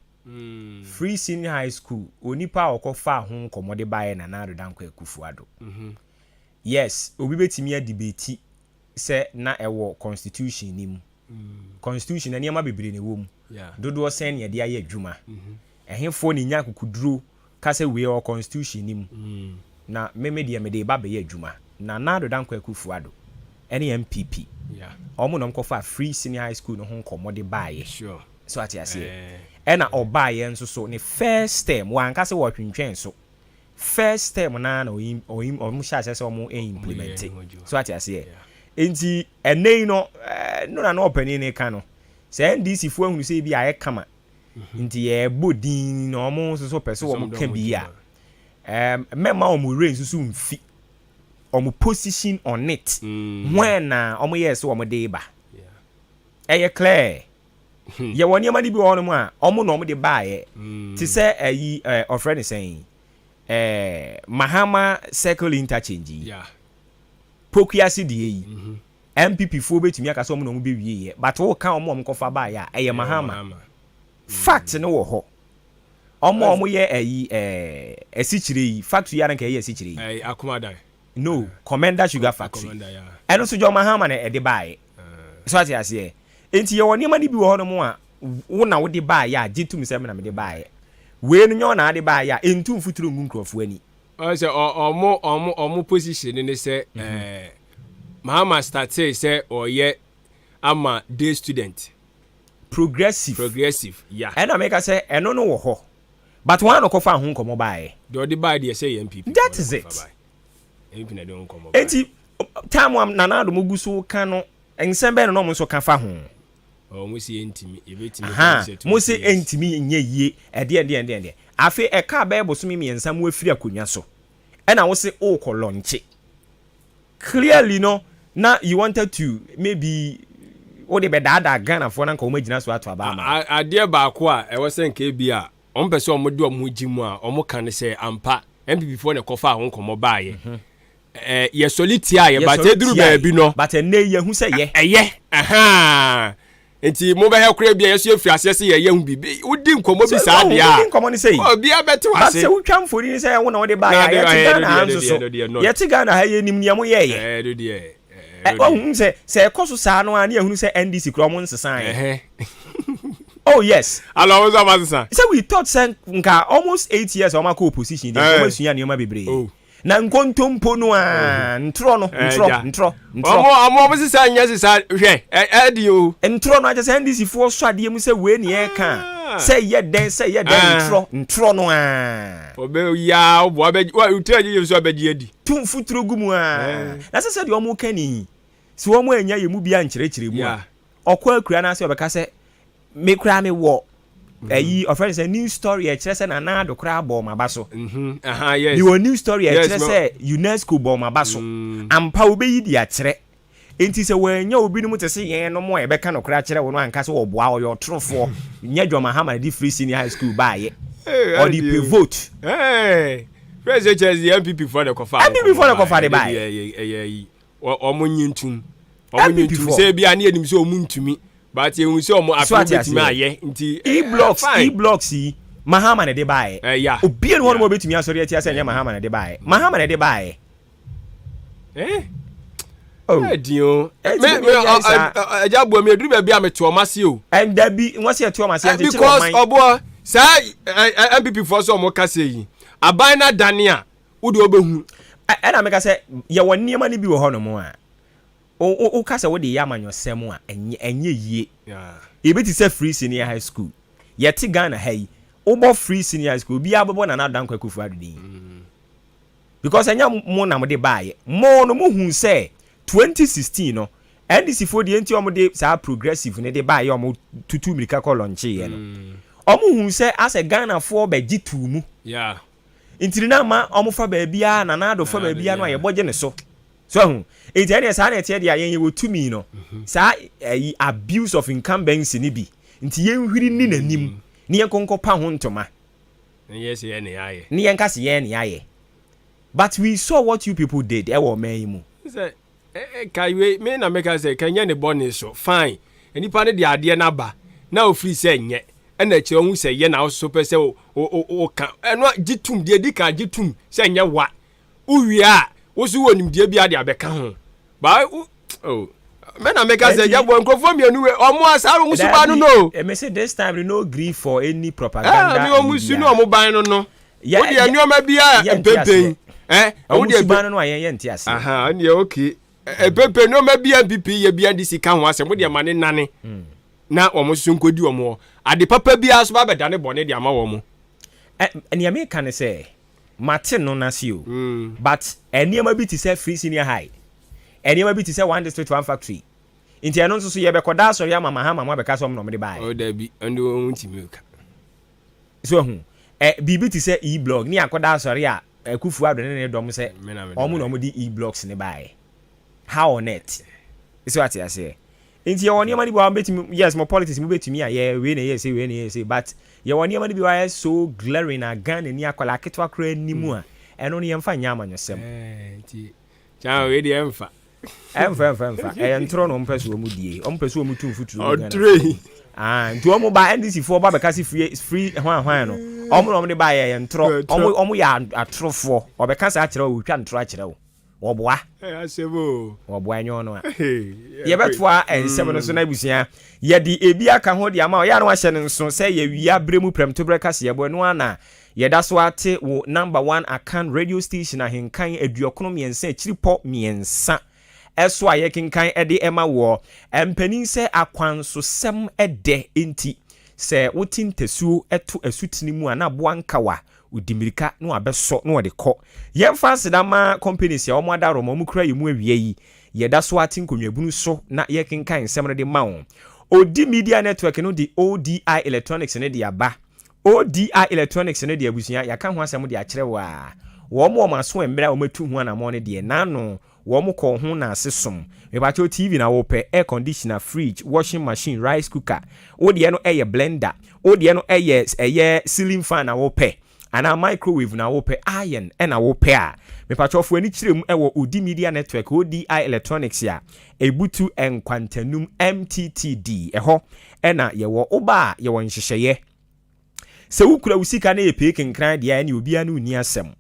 Free senior high school onipa a ɔkɔ faa ho nkɔmɔ de baeɛ Nana Addo Dankwa Akufo Addo. Yes, obi bɛtumi a debate sɛ na ɛwɔ constitution no mu. Constitution no nneɛma bebree na ɛwɔ mu. Dodoɔ sɛn na yɛde ayɛ adwuma? Ɛhefoɔ na ɛnya akukuduro ka sɛ wei ɛwɔ constitution no mu na me me deɛ mede reba abɛyɛ adwuma. Nana Addo Dankwa Akufo Addo ɛne NPP wɔn na wɔkɔfaa free senior high school no ho nkɔmmɔ de baeɛ. So ate aseɛ? Ɛna ɔbaeɛ nso so ne first term wanka sɛ wɔtwentwɛn so. First term no ara na ɔyi ɔyi wɔn hyɛ aseɛ sɛ wɔn implement. So ate aseɛ? Nti ɛnɛ yi no ɛɛ no na na ɔpanin no ka no sɛ NDC foɔ ahunu sɛ ebi ayɛ kama nti yɛbɔ din na wɔn nso so pɛ sɛ wɔn ka bi a ɛɛm mɛma wɔn werɛ nso so mfi wɔn position on it when na wɔn yɛɛ sɛ wɔn de ba. Ɛyɛ clear. Yɛwɔ nneɛma no bi wɔ hɔnom a wɔn na wɔn de baeɛ te sɛ ɛyi ɛɛ ɔfrɛ ne sɛn ɛɛ Mahama Circle interchange yi. Pokuase deɛ yi NPP foɔ bɛtumi aka sɛ wɔn na wɔn bɛwie yɛ but woka wɔn a wɔn kɔfa baeɛ a ɛyɛ Mahama. Fact no wɔ hɔ. Wɔn a wɔn yɛ ɛyi ɛɛ asikyire yi factory a na nka ɛyɛ asikyire yi. Ɛyi Akumadan. No, Komenda Sugar Factory. Ɛno nso John Mahama na ɛde baeɛ. So ate aseɛ? Enti yɛwɔ nneɛma no bi wɔ hɔnom a wo na wode baeɛ a gye tom sɛ me na mede baeɛ. Wei no nyɛ wo na wode baeɛ a ɛntu mfuturo ngu nkurɔfoɔ ani. Ɔn sɛ ɔmo ɔmo ɔmo position ne sɛ ɛɛ Mahama startee sɛ ɔyɛ ama day student. Progressive. Progressive, yeah. Ɛna meka sɛ ɛno no wɔ hɔ. But wɔn na ɔkɔfaa ho nkɔmmɔ baeɛ. Deɛ ɔde baeɛ deɛ sɛ yɛ NPP. That is it. NPP na ɛde ho nkɔmmɔ baeɛ. Enti time a Nana Addo mo gu so ka no nsɛm bɛn na na wɔn nso ka fa ho? Ɔmo se ɛntumi, yɛbɛtumi Aha, kɔ sɛ mo se 20 years. ɛntumi nyɛ yie, ɛdeɛn deɛn deɛn deɛn. Afei ɛkaa bɛyɛ bosome mmiɛnsa mo afiri akonnwa so, ɛna wo se worekɔ lɔnkye. Clearly no, Na you wanted to maybe wode bɛdaadaa Ghanafoɔ na nka wɔn agyina so ato aba ama wo. Adeɛ baako a ɛwɔ sɛ nka ebi a wɔn pɛ sɛ wɔn de wɔn ho gye mu a wɔn ka ne sɛ ampa NPP foɔ na ɛkɔfaa ho nkɔmmɔ baayɛ. Ɛɛ yɛsɔre tiaeɛ but Yɛsɔre ɛduru tiaeɛ baabi no. But ɛnnɛ yi yɛahu sɛ yɛ. Ɛyɛ ahaa. Nti mobɛhwɛ koraa bi a yɛso yɛfiri aseɛ sɛ yɛyɛ ho biribi. Wodi nkɔmmɔ bi saa deɛ a. Wodi nkɔmmɔ no sei. Obiara bɛte But w'ase. sɛ wotwa mfoni sɛ wo na wode baeɛ a, yɛte Ghana ha nso so. Yɛte Ghana ha yɛnim nea moyɛeɛ. Ɛno deɛ. Ɛ wahu sɛ sɛ ɛkɔ so saa no a ne yɛhunu sɛ NDC koraa ɔmo nsesaeɛ. Oh yes. Ala ɔmo nso ɔmo asesa. Sɛ we thought sɛ nka almost 8 years a ɔmo akɔ opposition deɛ nka ɔmo asua nneɛma bebree. Oh. Na nkontompo no a ntorɔ no ntorɔ ntorɔ ntorɔ. Ɔmo ɔmo ɔmo sesa nyɛ sesa hwɛ ɛ ɛdi o. Ntorɔ no akyɛ sɛ NDC foɔ sɔ adeɛ mu sɛ wei ne yɛreka a sɛ yɛ dɛn sɛ yɛ dɛn ntorɔ ntorɔ no a. Ɔbɛ yaa ɔbɔ abɛ wa otiri agye yɛ nso abɛgye adi. Tu mfuturo gu mu a na sɛ sɛdeɛ ɔmo ka ni sɛ wɔn annya yɛn mu bi ankyerɛkyerɛ mu a ɔkɔ akura no ase ɔbɛka sɛ Me koraa me wɔ ɛyi ɔfrɛ no sɛ news story ɛkyerɛ sɛ Nana Addo koraa bɔɔ m'aba so. Mm-hmm. Me wɔ news story ɛkyerɛ sɛ UNESCO bɔɔ m'aba so. Mm. Ampa wobɛyi de akyerɛ. Enti sɛ wɔanya obinom te se yɛn nom a yɛbɛka nokorɛ akyerɛ wo no anka sɛ wɔboa ɔyɛ ɔtorofoɔ. Nyɛ John Mahama na de free senior high school baayɛ. Ɔde pɛ vote. Fɛ sɛ kyerɛ sɛ NPP foɔ na ɛkɔfa. NPP foɔ na ɛkɔfa de baayɛ. Wɔn nye ntum. Wɔn nye ntum sɛ ebi a ne yɛ nim sɛ wɔn ntumi. But yɛhu sɛ ɔmo So afei ate wobɛtumi aseɛ? ayɛ nti E eh, blocks fine. E blocks yi Mahama na ɛde baeɛ. Eh, yeah. Obia ni hɔ nom Yeah. a obɛtumi asɔre atia sɛ ɛnyɛ Mahama na ɛde baeɛ. Mahama na ɛde baeɛ. Eh? Oh. Ɛdi o. Ɛnti Me mo me deɛ ɔ- saa. ɔ- ɔ- ɛgya boa mi eduru baabi a mete ɔmo ase o. Ɛn dabi wɔn sɛ ɛte wɔn ase Eh, ɛnkyekyere because ɔman. ɔboɔ saa ɛ ɛ NPP foɔ sɛ ɔmo kasa yi aban no adane a wode ɔbɛhu. Ɛ- Ɛna meka sɛ yɛwɔ nneɛma no bi wɔ hɔ nom a Wo wo woka sɛ wode yɛ amanyɔsɛm a, ɛnyɛ ɛnyɛ yie. Ebi te sɛ Free Senior High School. Yɛte Ghana ha yi, wobɔ Free Senior High School, obiara bɛbɔ Nana Addo Dankwa Akufo-Addo din. Because ɛnyɛ mo na mode baeɛ. Mo no mohuu sɛ 2016 no, NDC foɔ deɛ nti a wɔde saa progressive no de baeɛ a wɔtutu mmirika kɔ lɔnkyeeɛ no, wɔhuu sɛ asɛ Ghanafoɔ bɛgye too mu. Nti no na ama wɔfa baabiara, Nana Addo fa baabiara no a yɛbɔ gye ne so. So ahu? Enti ɛneɛ saa na ɛteɛ deɛ a yɛn yɛwɔ tumi no, saa ɛyi abuse of incumbency no bi nti yɛnhwiri nni n'anim ne yɛnkɔ nkɔpa ho ntoma. Ne yɛ sɛ yɛn na yɛayɛ. Ne yɛnka sɛ yɛn na yɛayɛ. But we saw what you people did ɛwɔ ɔman yi mu. Sɛ ka wei me na meka sɛ ka nyɛ ne bɔne so fine nipa no de adeɛ no aba na ofiri sɛ nyɛ ɛna akyire ɔhu sɛ yɛ na wososo pɛ sɛ woka ɛno gye tum deɛ di kan gye tum sɛ nyɛ wa Wowie a, wo nso wɔ nimdeɛ bi ade abɛka ho. Ba wo oh. Me na meka sɛ gya bɔ nkurɔfoɔ mmienu wei ɔmo a saa ɔmo suban no no. Me se this time no gree for any propaganda. Eh, me ɔmo su ne ɔmo ban no no. Wo deɛ nneɛma bi a mpempen. Eh, wo deɛ suban no no a yɛn yɛ nte aseɛ. Aha, ɛnneɛ okay. Mpempen nneɛma bi a NPP yɛ bi a NDC ka ho asɛm wo deɛ ma ne nane. Na wɔn nso nkɔdi wɔn hɔ. Ade papa biara nso ba bɛdane bɔne de ama wɔn. Nea meka ne sɛ Mate no n'ase o but nneɛma bi te sɛ free senior high, nneɛma bi te sɛ one district one factory nti ɛno nso so yɛbɛkɔda asɔre ama Mahama mo abɛka sɛ ɔmo na ɔmo de baeɛ. Oh dabi, ɛno deɛ wɔn ntumi nka. So ahu? Ɛ biribi te sɛ e-blog ne yɛakɔda asɔre a Akuffo Addo ne ne dɔm sɛ ɔmo na ɔmo de e-blogs no baeɛ. How on earth? So ate aseɛ? Nti yɛwɔ nneɛma no bi wɔ hɔ a mobɛtumi, yes mo politics mobɛtumi ayɛ wei na ɛyɛ sei, wei na ɛyɛ sei but yɛwɔ nneɛma no bi wɔ hɔ a ɛyɛ so glaring a Ghanani akwadaa ketewa koraa nnim a, ɛno no yɛmfa nyɛ amanyɔsɛm. Ɛɛ nti kyan wei deɛ ɛmfa. Ɛmfa ɛmfa ɛmfa ɛyɛ ntorɔ na wɔn pɛ so wɔn die wɔn pɛ so wɔn tu mfuturo gu Ghana. Ɔtore yi. Ah nti wɔn ba NDC foɔ ba bɛka se free free hwan hwan no wɔn na wɔn de ba yɛ ɛyɛ ntorɔ wɔn wɔn yɛ atorofoɔ wɔbɛka saa akyerɛ wo wɔtwa ntorɔ akyerɛ wo. Wɔboa. Wɔboa ɛnyɛ ɔno a. Yɛbɛtoa nsɛm no so na abusua yɛde ebi aka ho de ama wo. Yɛ a na wahyɛ no nso sɛ yɛwia berɛ mu prɛmtoberɛ kaseɛbɔ ɛno ara na yɛda so ate wo number one Akan radio station ahenkan 93 akyiripɔ mmiɛnsa ɛso a yɛkenkan de ɛma woɔ. Mpanin sɛ akwansosɛm dɛ nti sɛ wote ntasuo to asutene mu a na aboa nkawa Ɔdi mmirika na wabɛsɔ na ɔde kɔ. Yɛmfa aseda mma companies a wɔn adaworoma wɔn kura yɛn mu awia yi. Yɛda so ara te nkonnwabunu so na yɛrekenkan nsɛm no de ma wo. Odi Media Network no de ODI Electronics no de aba. ODI Electronics no de abusua, yɛaka ho asɛm de akyerɛ wo a, wɔn a wɔn aso mmerɛ a wɔatu ho anammɔn no deɛ, n'ano. Wɔn kɔɔ ho na ase som. Mepakyɛw, TV na wopɛ, air conditioner, fridge, washing machine, rice cooker, wo deɛ no ɛyɛ blender, wo deɛ no ɛyɛ ceiling fan na wopɛ, anaa microwave na wopɛ, iron ɛna wopɛ a, mepakyɛw, fo ani kyerɛ mu ɛwɔ Odi Media Network, ODI Electronics a ebutu Nkwantanum MTTD ɛhɔ ɛna yɛwɔ. Woba a, yɛwɔ nhyehyɛeɛ sɛ wokura wo sika no yɛ pee kenkran deɛ, ɛne obiara no nni asɛm.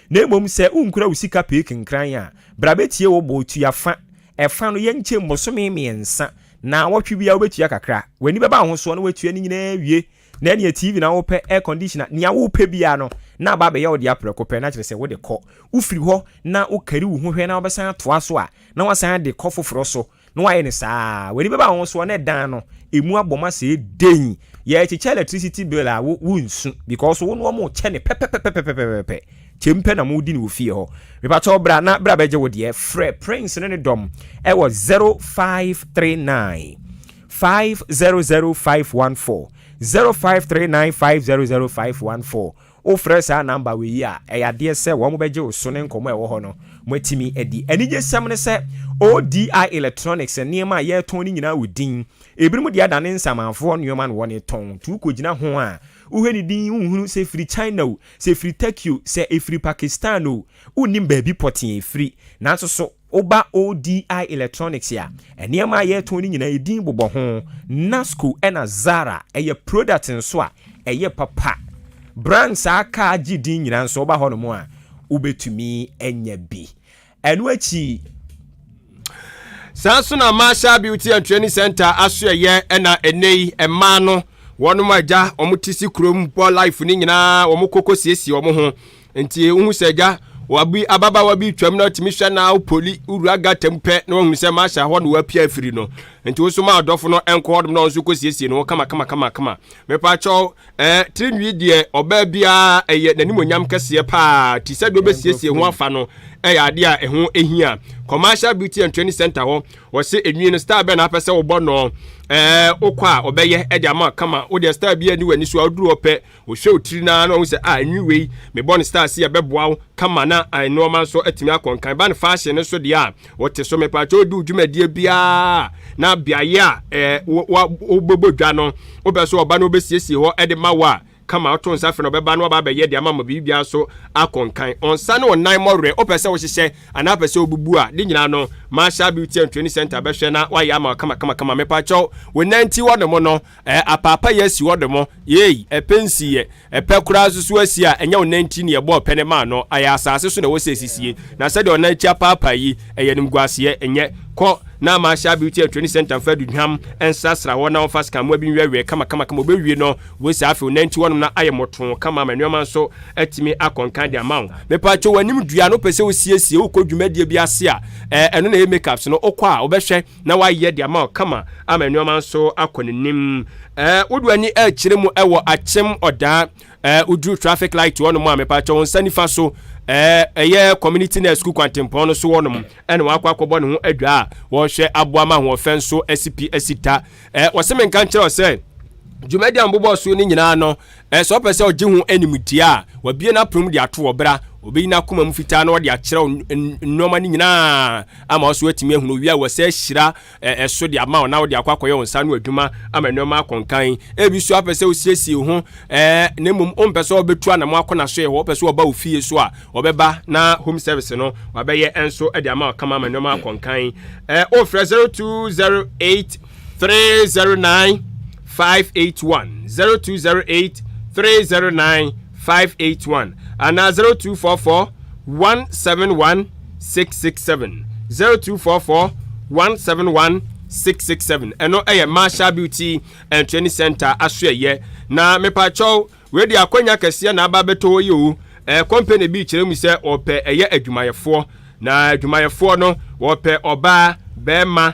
Na mmom sɛ wonkura wo sika pee kenkran a, bra bɛtie wo bɔ tua fa ɛfa no, yɛnkyɛ mbosome 3 na wɔtwe bia wobɛtua kakra. W'ani bɛba ho soɔ na woatua no nyinaa wie. Na ɛneɛ TV na wopɛ, air conditioner, nea wopɛ biara no na aba abɛyɛ wo de aprɛko pɛ, na kyerɛ sɛ wode kɔ. Wofiri hɔ na wokari wo ho hwɛ na wobɛsan atoa so a, na wasan de kɔ foforɔ so na wayɛ ne saa. W'ani bɛba ho soɔ na ɛdan no emu abɔ ma sɛ den yɛkyekyɛ electricity bill a, wo wonsu because wo no ɔmo kyɛ ne pɛpɛpɛpɛpɛpɛ kyɛm pɛ na mo di ne wɔ fie hɔ. Mepakyɛw, bra na bra bɛgye wo deɛ. Frɛ Prince ne ne dɔm ɛwɔ 0539 500514, 0539 500514. Wofrɛ saa number wei yi a, ɛyɛ adeɛ sɛ wɔn bɛgye wo so ne nkɔmɔ a ɛwɔ hɔ no moatumi adi. Anigye sɛm ne sɛ ODI Electronics nneɛma a yɛretɔn no nyinaa wɔ din. Ebinom deɛ adane nsamanfoɔ nneɛma no wɔne tɔn nti wokɔgyina ho a, wohwɛ ne din, wohunu sɛ ɛfiri China o, sɛ ɛfiri Turkey o, sɛ ɛfiri Pakistan o, wonnim baabi pɔtee ɛfiri. Nanso so woba ODI Electronics a, nneɛma a yɛretɔn no nyinaa ɛdin bobɔ ho, Nasco ɛna Zara. Ɛyɛ product nso a ɛyɛ papa, brands a aka agye din nyinaa nso woba hɔ nom a, wobɛtumi anya bi. Ɛno akyi, Saa nso na Marshall Beauty and Training Center aso ɛyɛ ɛna ɛnɛ yi mmaa no wɔnom agya wɔn ti si kurom bɔ life ne nyinaa, wɔn koko siesie wɔn ho. Nti wohu sɛ agya wabi ababaawa bi twam na ɔtumi hwɛ na poli wura gata mu pɛ na wahunu sɛ Marshall hɔ na wapia afiri no. Nti woso ma adɔfo no nkɔ hɔnom na ɔno nso kɔ siesie ne ho kama kama kama kama. Mepakyɛw, tirinwi deɛ, ɔbaa biara ɛyɛ n'animonyam kɛseɛ paa ti sɛ deɛ wobɛsiesie ho afa no ɛyɛ adeɛ a ɛho ehia. Commercial Beauty and Training Center hɔ, wɔse enwi no style bɛn na apɛ sɛ wobɔ no, wokɔ a ɔbɛyɛ ɛde ama kama. Wodeɛ style bi ani w'ani so a, woduru hɔ pɛ, wɔhwɛ wo tiri naa na ɔhu sɛ a enwi wei mebɔ no style si ɛbɛboa wo kama na nneɛma nso atumi akɔ nkan ba no. Fashion no so deɛ a wɔte so, mepaakyɛ, wodi wo dwumadie biara na beaeɛ a wobɛbɔ dwa no, wopɛ so ɔba no wobɛsiesie hɔ ɛde ma wo a kama, woto nsa frɛ no, ɔbɛba no waba abɛyɛ de ama ma biribiara so akɔ nkan. Ɔnsa ne ɔnan mmɔwerɛ, wopɛ sɛ wohyehyɛ anaa wopɛ sɛ wobubu a, ne nyinaa no Marshall Beauty and Training Center bɛhwɛ na wayɛ ama kama kama kama. Mepakyɛw, wo nanti hɔ nom no apaapa yɛ asi hɔ nom yei ɛpɛ nsiyɛ ɛpɛ koraa nso so asi a, ɛnyɛ wo nanti ne ɛbɔ ɔpɛ ne maa no, ayɛ asase so na ɛwɔ sɛ esisie. Na sɛdeɛ ɔnan akyi apaapa yi ɛyɛ nimguaseɛ. Ɛnyɛ kɔ na Marshall Beauty and Training Center mfa aduhwam nsrasra hɔ na wɔmfa sikamoa bi nwɛwɛ kama kama kama. Obɛwie no wei afei wo nanti hɔnom na ayɛ mmɔtoo kama ama nneɛma nso atumi akɔnkan de ama wo. Mepatwo, w'anim dua no wopɛ sɛ wosiesie, wokɔ dwumadie bi ase a, ɛno na ɛyɛ makeups no, wokɔ a wobɛhwɛ na wayɛ de ama wo kama ama nneɛma nso akɔ n'anim. Wode w'ani ɛrekyerɛ mu ɛwɔ Akyem Ɔdaa, woduru traffic light hɔnom a, mepatwo, wo nsa nifa so ɛyɛ Community Nurse School kwantempɔn no so hɔnom ɛna wakɔ akɔbɔ ne ho adwa a wɔhwɛ aboa ma ahoɔfɛ nso asi pi asi ta. Wɔsɛ menka nkyerɛ wo sɛ dwumadi a mbobɔ so no nyinaa no, sɛ ɔpɛ sɛ ɔgye ho animdeɛ a, wabie n'apono mu de ato wɔ bra obɛyi n'akoma mu fitaa na ɔde akyerɛw nneɛma no nyinaa ama ɔso atumi ahunu. Owie a, wɔsɛ ahyira ɛso de ama wo na wode akɔ akɔyɛ wo nsa no adwuma ama nneɛma akɔnkan. Ebi so apɛ sɛ wosiesie ho na mmom wompɛ sɛ wɔbɛtu anamo akɔ n'aso yɛ hɔ, wopɛ sɛ wɔba wo fie so a, wɔbɛba na home service no wabɛyɛ nso de ama wo kama ama nneɛma akɔnkan. Wofrɛ 0208 309 581, 0208 309 581 anaa 0244 171 667, 0244 171 667. Ɛno ɛyɛ Marshall Beauty and Training Center aso ɛyɛ. Na mepakyɛw, wei de akwanya kɛseɛ na aba abɛtɔ hɔ yi o. Company bi kyerɛ mu sɛ ɔpɛ ɛyɛ adwumayɛfoɔ, na adwumayɛfoɔ no wɔpɛ ɔbaa, bɛrima,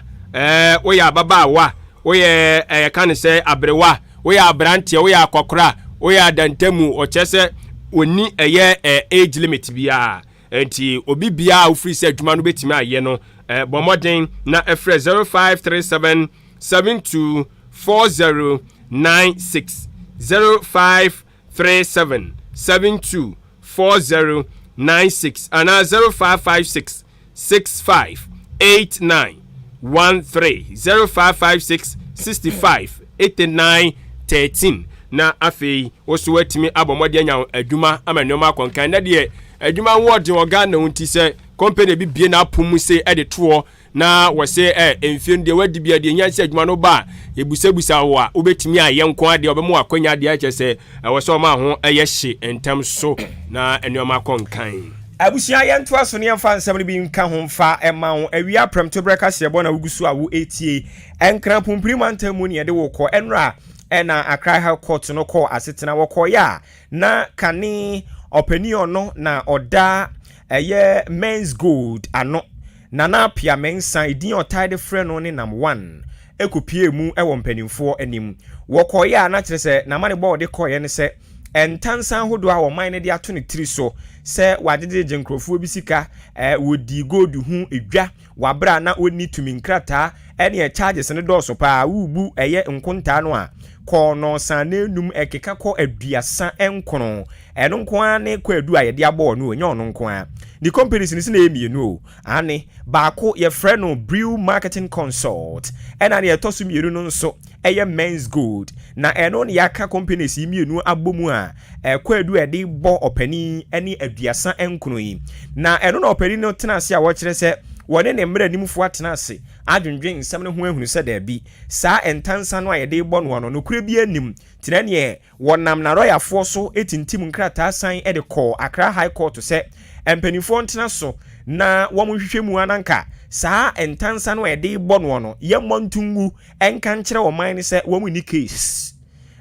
woyɛ ababaawa, woyɛ ɛyɛ ka ne sɛ aberewa, woyɛ aberanteɛ, woyɛ akɔkora, woyɛ adantamu, ɔkyerɛ sɛ wɔni ɛyɛ age limit biara. Nti obi biara a wofiri sɛ adwuma no bɛtumi ayɛ no, bɔ mmɔden na ɛfrɛ 0537 72 4096, 0537 72 4096 anaa 0556. 65 89 13 0556 65 89 13 na afei wo so watumi abɔ mmɔden anya adwuma ama nneɛma akɔnkan na deɛ adwuma ho ɔden wɔ Ghana ho nti sɛ company bi bie n'apom mu se ɛde toɔ na wɔse ɛ mfie no deɛ wadi bia deɛ nya sɛ adwuma no ba a yɛbusabusa wo a wobɛtumi ayɛ nko adeɛ ɔbɛma wakwanya adeɛ akyɛ sɛ ɛwɔ sɛ ɔma ho ɛyɛ hye ntɛm so na nneɛma akɔ nkan. Abusua, yɛntoa so ne yɛmfa nsɛm no bi nka ho mfa ɛma wo. Awia prɛmtoberɛ kaseɛbɔ na wogu so a wo ɛtie. Ɛnkra Pumpiri mantam mu ne yɛde wo kɔ. Ɛnora ɛna Accra High Court no kɔɔ asetena. Wɔkɔɔyɛ a na kane ɔpanin ɔno na ɔda ɛyɛ Men's Gold ano, Nana Appiah Mensah, edin a ɔtaa de frɛ no ne Nam One, ɛkɔpuee mu wɔ mpanimfoɔ anim. Wɔkɔeɛ a na kyerɛ sɛ n'amanebɔ a ɔde kɔeɛ ne sɛ ntansa ahodoɔ a ɔman no de ato ne tiri so sɛ wagyegyegye nkurɔfoɔ bi sika, wɔdii gold ho dwa wɔ aberɛ a na ɔnni tumi nkrataa, ɛneɛ charges no dɔɔso paa. Worebu ɛyɛ nkontaa no a, kɔɔ nɔɔsa na enum ɛkeka kɔ 39. Ɛno nko ara ne kwaadu a yɛde abɔ ɔno. Ɛnyɛ ɔno nko ara, ne companies no si na ɛyɛ mmienu o. Ane baako yɛfrɛ no Brew Marketing Consult, ɛna deɛ ɛtɔ so mmienu no nso ɛyɛ Men's Gold. Na ɛno ne yɛaka companies yi mmienu abɔ mu a kwaadu a yɛde bɔ ɔpanin ne 39 yi. Na ɛno na ɔpanin no tena ase a wɔkyerɛ sɛ wɔne ne mmerɛ animfoɔ atena ase adwendwen nsɛm no ho ahunu sɛ daabi, saa ntansa no a yɛde bɔ noɔ no, nokorɛ bi anim tena neɛ wɔnam n'arɔyafoɔ so tintim nkrataa san de kɔɔ Accra High Court sɛ mpanimfoɔ ntena so na wɔn nhwehwɛ mu ananka saa ntansa no a yɛde bɔ noɔ no, yɛmmɔ ntungu nka nkyerɛ ɔman no sɛ wɔn ni case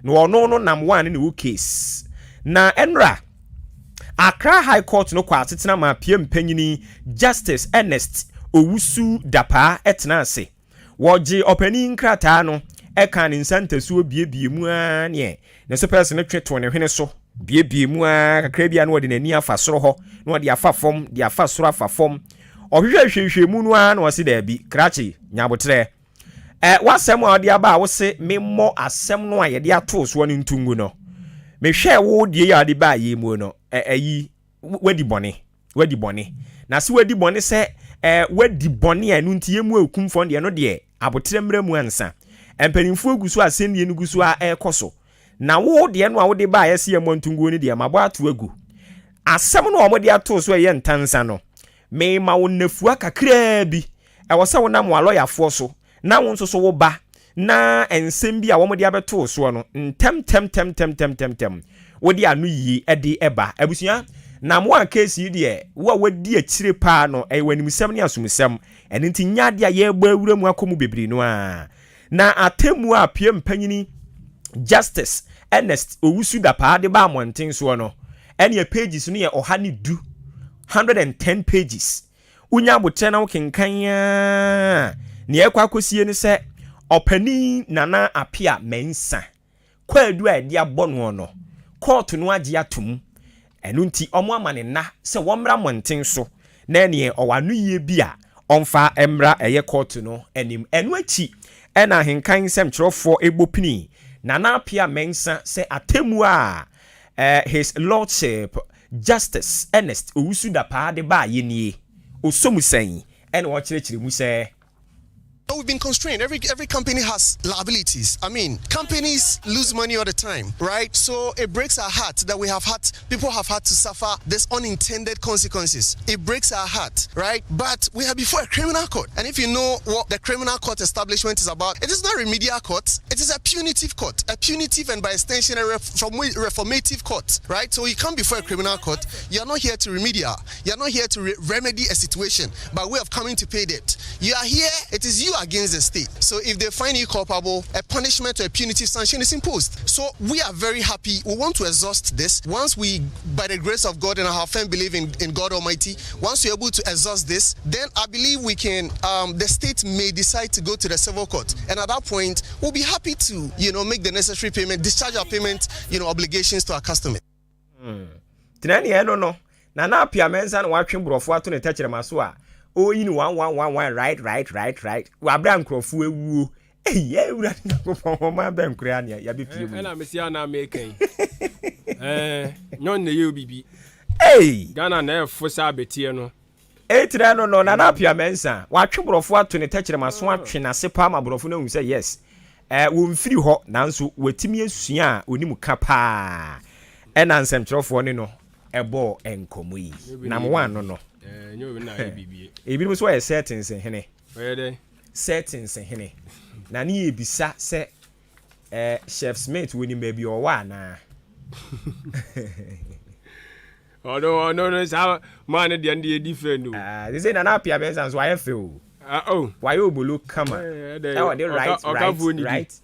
na ɔno no Nam One ne wɔ case. Na ɛnora Accra High Court no kɔ asetena ma pie mpanyini Justice Ernest Owusu Dapaa ɛtena ase. Wɔgye ɔpanin nkrataa no, ɛka ne nsa ntasuo biebie mu ara neɛ ne sopɛs no twe to ne hwene so, biebie mu ara kakra bi a na wɔde n'ani afa soro hɔ na wɔde afa fam, de afa soro afa fam. Ɔhwehwɛ hwehwɛ mu no ara na ɔse daabi, krakye nyabotrɛ, ɛ wasɛm a ɔde aba a wose memmɔ asɛm no a yɛde ato soɔ no ntungu no, mehwɛ wo deɛ yi a ɔde baa yɛ mu no, ɛ ɛyi wadi bɔne, wadi bɔne. Na sɛ wadi bɔne sɛ wadi bɔne a ɛno nti yɛmu ekumfoɔ deɛ no deɛ, abotrɛ mmerɛ mu ansa mpanimfoɔ gu so, asɛnnie no gu so a ɛrekɔ so. Na wo deɛ no a wode baa yɛsi yɛ mmɔntunguo no deɛ, mabɔ ato agu. Asɛm no a wɔde ato so a ɛyɛ ntansa no, mema wo nnafua kakraa bi. Ɛwɔ sɛ wonam wɔn alɔyafoɔ so na wo nso so wo ba na nsɛm bi a wɔde abɛto soɔ no ntɛmtɛmtɛmtɛmtɛmtɛm wode ano yie de ɛba. Abusua, na mo a case yi deɛ, wo a wadi akyire paa no, ɛyɛ w'animsɛm ne asomsɛm. Ɛno nti nyɛ adeɛ a yɛrebɔ awura mu akɔ mu bebree no a. Na atemmuo a pie mpanyini Justice Ernest Owusu Dapaa de ba mmɔnten soɔ no, ɛneɛ pages no yɛ 110, 110 pages. Wonya abotrɛ na wokenkan a, nea ɛkɔ akɔsie ne sɛ ɔpanin Nana Appiah Mensah kwaadu a yɛde abɔ noɔ no, kɔɔto no agye atom. Ɛno nti ɔmo ama ne nna sɛ wɔmmra mmɔnten so na ɛneɛ ɔwɔ ano yie bi a ɔmfa mmra ɛyɛ kɔɔto no anim. Ɛno akyi ɛna ahenkan nsɛmtwerɛfoɔ ɛbɔ pini Nana Appiah Mensah sɛ atemmuo a His Lordship Justice Ernest Owusu Dapaa de baa yɛ nie, ɔsɔ mu sɛn? Ɛna ɔkyerɛkyerɛ mu sɛ We've been constrained. Every company has liabilities. I mean, companies lose money all the time, right? So it breaks our heart that we have had people have had to suffer this unintended consequences. It breaks our heart, right? But we are before a criminal court, and if you know what the criminal court establishment is about, it is not a remedial court. It is a punitive court, a punitive and by extension a reformative court, right? So you come before a criminal court. You are not here to remedial. You are not here to remedy a situation by way of coming to pay debt. You are here. It is you against the state. So if they find you culpable, a punishment or a punitive sanction is imposed. So we are very happy. We want to exhaust this. Once we, by the grace of God and our firm belief in God Almighty, once we're able to exhaust this, then I believe we can, the state may decide to go to the civil court. And at that point, we'll be happy to make the necessary payment, discharge our payment obligations to our customers. Tena neɛ ɛno no Nana Appiah Mensah na watwe borɔfo ato ne tɛkyerɛma so a ɔyi no one one one one, right. Wabra nkurɔfoɔ awuo. Eyi Awurade Nyankopɔn, ɔman bɛn koraa nea yɛabɛpie mu yi? Ɛna mesi ana meka yi, ɛɛ nyɔn na ɛyɛ obibi. Ei! Ghana na ɛfo sɛ abɛteɛ no. Ɛtira no no, Nana Appiah Mensah watwe borɔfo ato ne tɛkyerɛma so, atwe n'ase paa ma borɔfo no ahu sɛ yes, wɔmfiri hɔ, nanso watumi asua a onim ka paa. Ɛna nsɛmtwerɛfoɔ ne no ɛbɔɔ nkɔmmɔ yi nam one no. Ebinom nso wɔyɛ settings hene, settings hene na ne yɛ bisa sɛ Chef Smith wɔnim baabi ɔwɔ anaa? Ɔno no saa maa no deɛ no deɛ different o. Ah, sɛ Nana Appiah Mensah nso wayɛ fɛ o. Ah, oh. Wayɛ obolo kama. Ɛwɔ de right.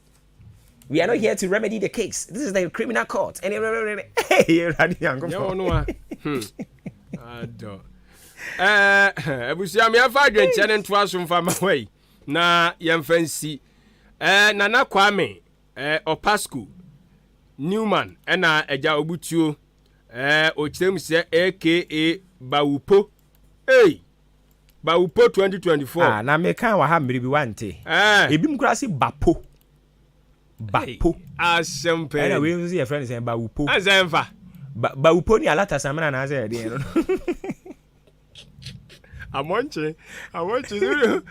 We are not here to remedy the case, this is the criminal court. Ɛne Awurade Nyankopɔn. Nyɛ wɔn a adɔ ɛɛ abusua mi, yɛmfa adwenkyerɛ ne ntoa so mfa ma hɔ yi na yɛmfa nsi Nana Kwame Ɔpasco Newman ɛna Agya Obutuo ɔkyerɛ mu sɛ aka Bawupo, ei, Bawupo 2024. Ah, na meka wɔ ha mmere bi wante. Ebi mu koraa se Bapo, Bapo. Asɛm pɛɛ. Ɛna wei nso yɛfrɛ no sɛ Bawupo. Ɛsɛ mfa. Bawupo ni alata samina anaasɛ ɛdeɛ no. Amɔnkye amɔnkye.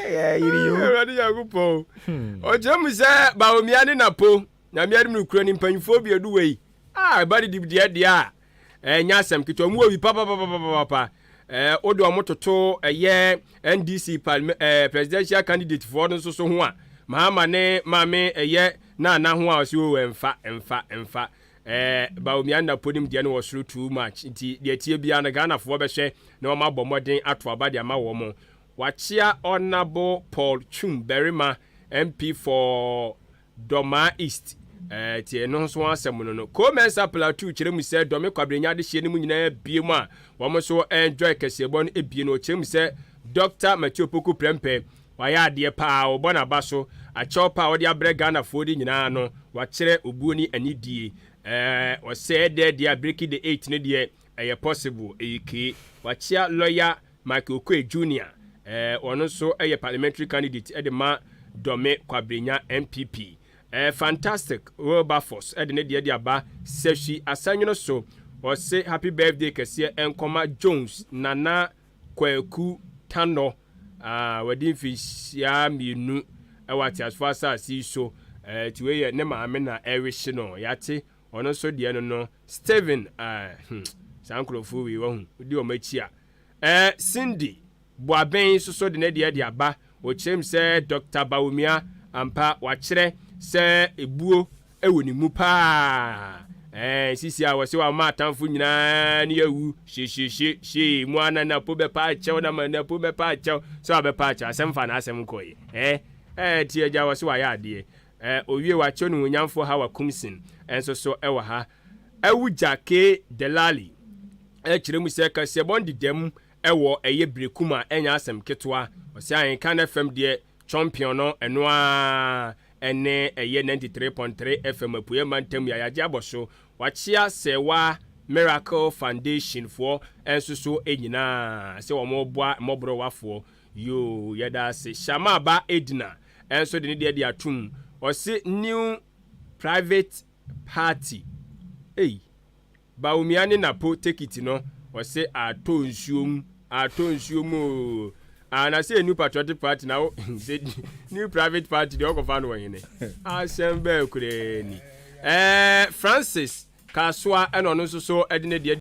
Ɛyɛ yiri yo. Awurade Nyankopɔn, ɔkyerɛ mu sɛ Bawumia ne Napo Nyame adum no kura ne mpanyinfoɔ bi edu wei a ɛba de deɛ deɛ a ɛnyɛ asɛm ketewa mu wɔ bi papapapapapa. Wode ɔmo toto ɛyɛ NDC presidential candidate foɔ no nso so ho a, Mahama ne maame ɛyɛ Nana ho a, ɔsɛ o ɛmfa ɛmfa ɛmfa. Bawumia Napo nim deɛ no wɔ soro too much, nti deɛ tie biara no Ghanafoɔ bɛhwɛ na wɔn abɔ mmɔden ato aba de ama wɔn. Wakyea Honourable Paul Twum Barima, MP for Dɔmaa East. Tie no nso asɛm no Comensa Plateau kyerɛ mu sɛ Dɔme Kwabrenya adehyeɛ no mu nyinaa bie mu a wɔn nso enjoy kɛseɛbɔ no ebie no. Ɔkyerɛ mu sɛ Dr Matthew Opoku Prempeh wayɛ adeɛ paa, ɔbɔ n'aba so akyɛw paa a ɔde abrɛ Ghanafoɔ de nyinaa no, wakyerɛ obuo ne anidie. Ɔsɛ ɛdɛ deɛ a breaking the eight no deɛ ɛyɛ possible, ɛyɛ kee. Wakyea Lawyer Michael Okoye Junior, ɔno nso ɛyɛ parliamentary candidate ɛde ma Dɔme Kwabrenya NPP. Fantastic Wilberforce ɛde ne deɛ de aba Sɛhwi Asanwono so, ɔse happy birthday kɛseɛ ɛnkɔma Jones Nana Kwaku Tanɔ a wɔde mfinhyia 2 ɛwɔ ateasefoɔ asase yi so. Ti wei yɛ ne maame na ɛrehye no, yɛate ɔno nso deɛ no. Steven saa nkurɔfoɔ wei wahu wodi wɔn akyi a Cindy Boaben nso so de ne deɛ de aba. Ɔkyerɛ mu sɛ Dr Bawumia ampa wakyerɛ sɛ ebuo ɛwɔ ne mu paa. Sisi a wɔsɛ wɔama atamfo nyinaa ne awu hyehyehye hyee mu ana Napo bɛpa akyɛw na ma Napo bɛpa akyɛw sɛ wabɛpa akyɛw asɛm fa n'asɛm nkɔyɛ ɛɛ ɛɛ ti agya wɔsɛ wayɛ adeɛ. Owie wakyɛw ne hunyamfoɔ Hawa Kumsin ɛnso so ɛwɔ ha. Awugya K Delali ɛkyerɛ mu sɛ kaseɛbɔ ndedam ɛwɔ ɛyɛ Berekum a ɛnyɛ asɛm ketewa. Ɔsɛ Ahenkan FM deɛ champion no ɛno a ɛne ɛyɛ 93.3 FM Apueɛ mantam yɛ ayagye abɔ so. Wakyea Sɛwa Miracle Foundation foɔ ɛnso so nyinaa sɛ wɔn boa mmɔborɔwafoɔ yoo, yɛda ase. Shamaba Edina ɛnso de ne deɛ de atum, ɔse new private party ei, Bawumia ne Napo tekiti no, ɔse atɔ nsuo mu, atɔ nsuo mu ooo. Ah, na sɛ New Patriotic Party na wo sɛ new private party deɛ ɔkɔfa no wɔ hene asɛm bɛɛ koraa ni. Francis Kasoa ɛna ɔno nso so ɛde ne deɛ.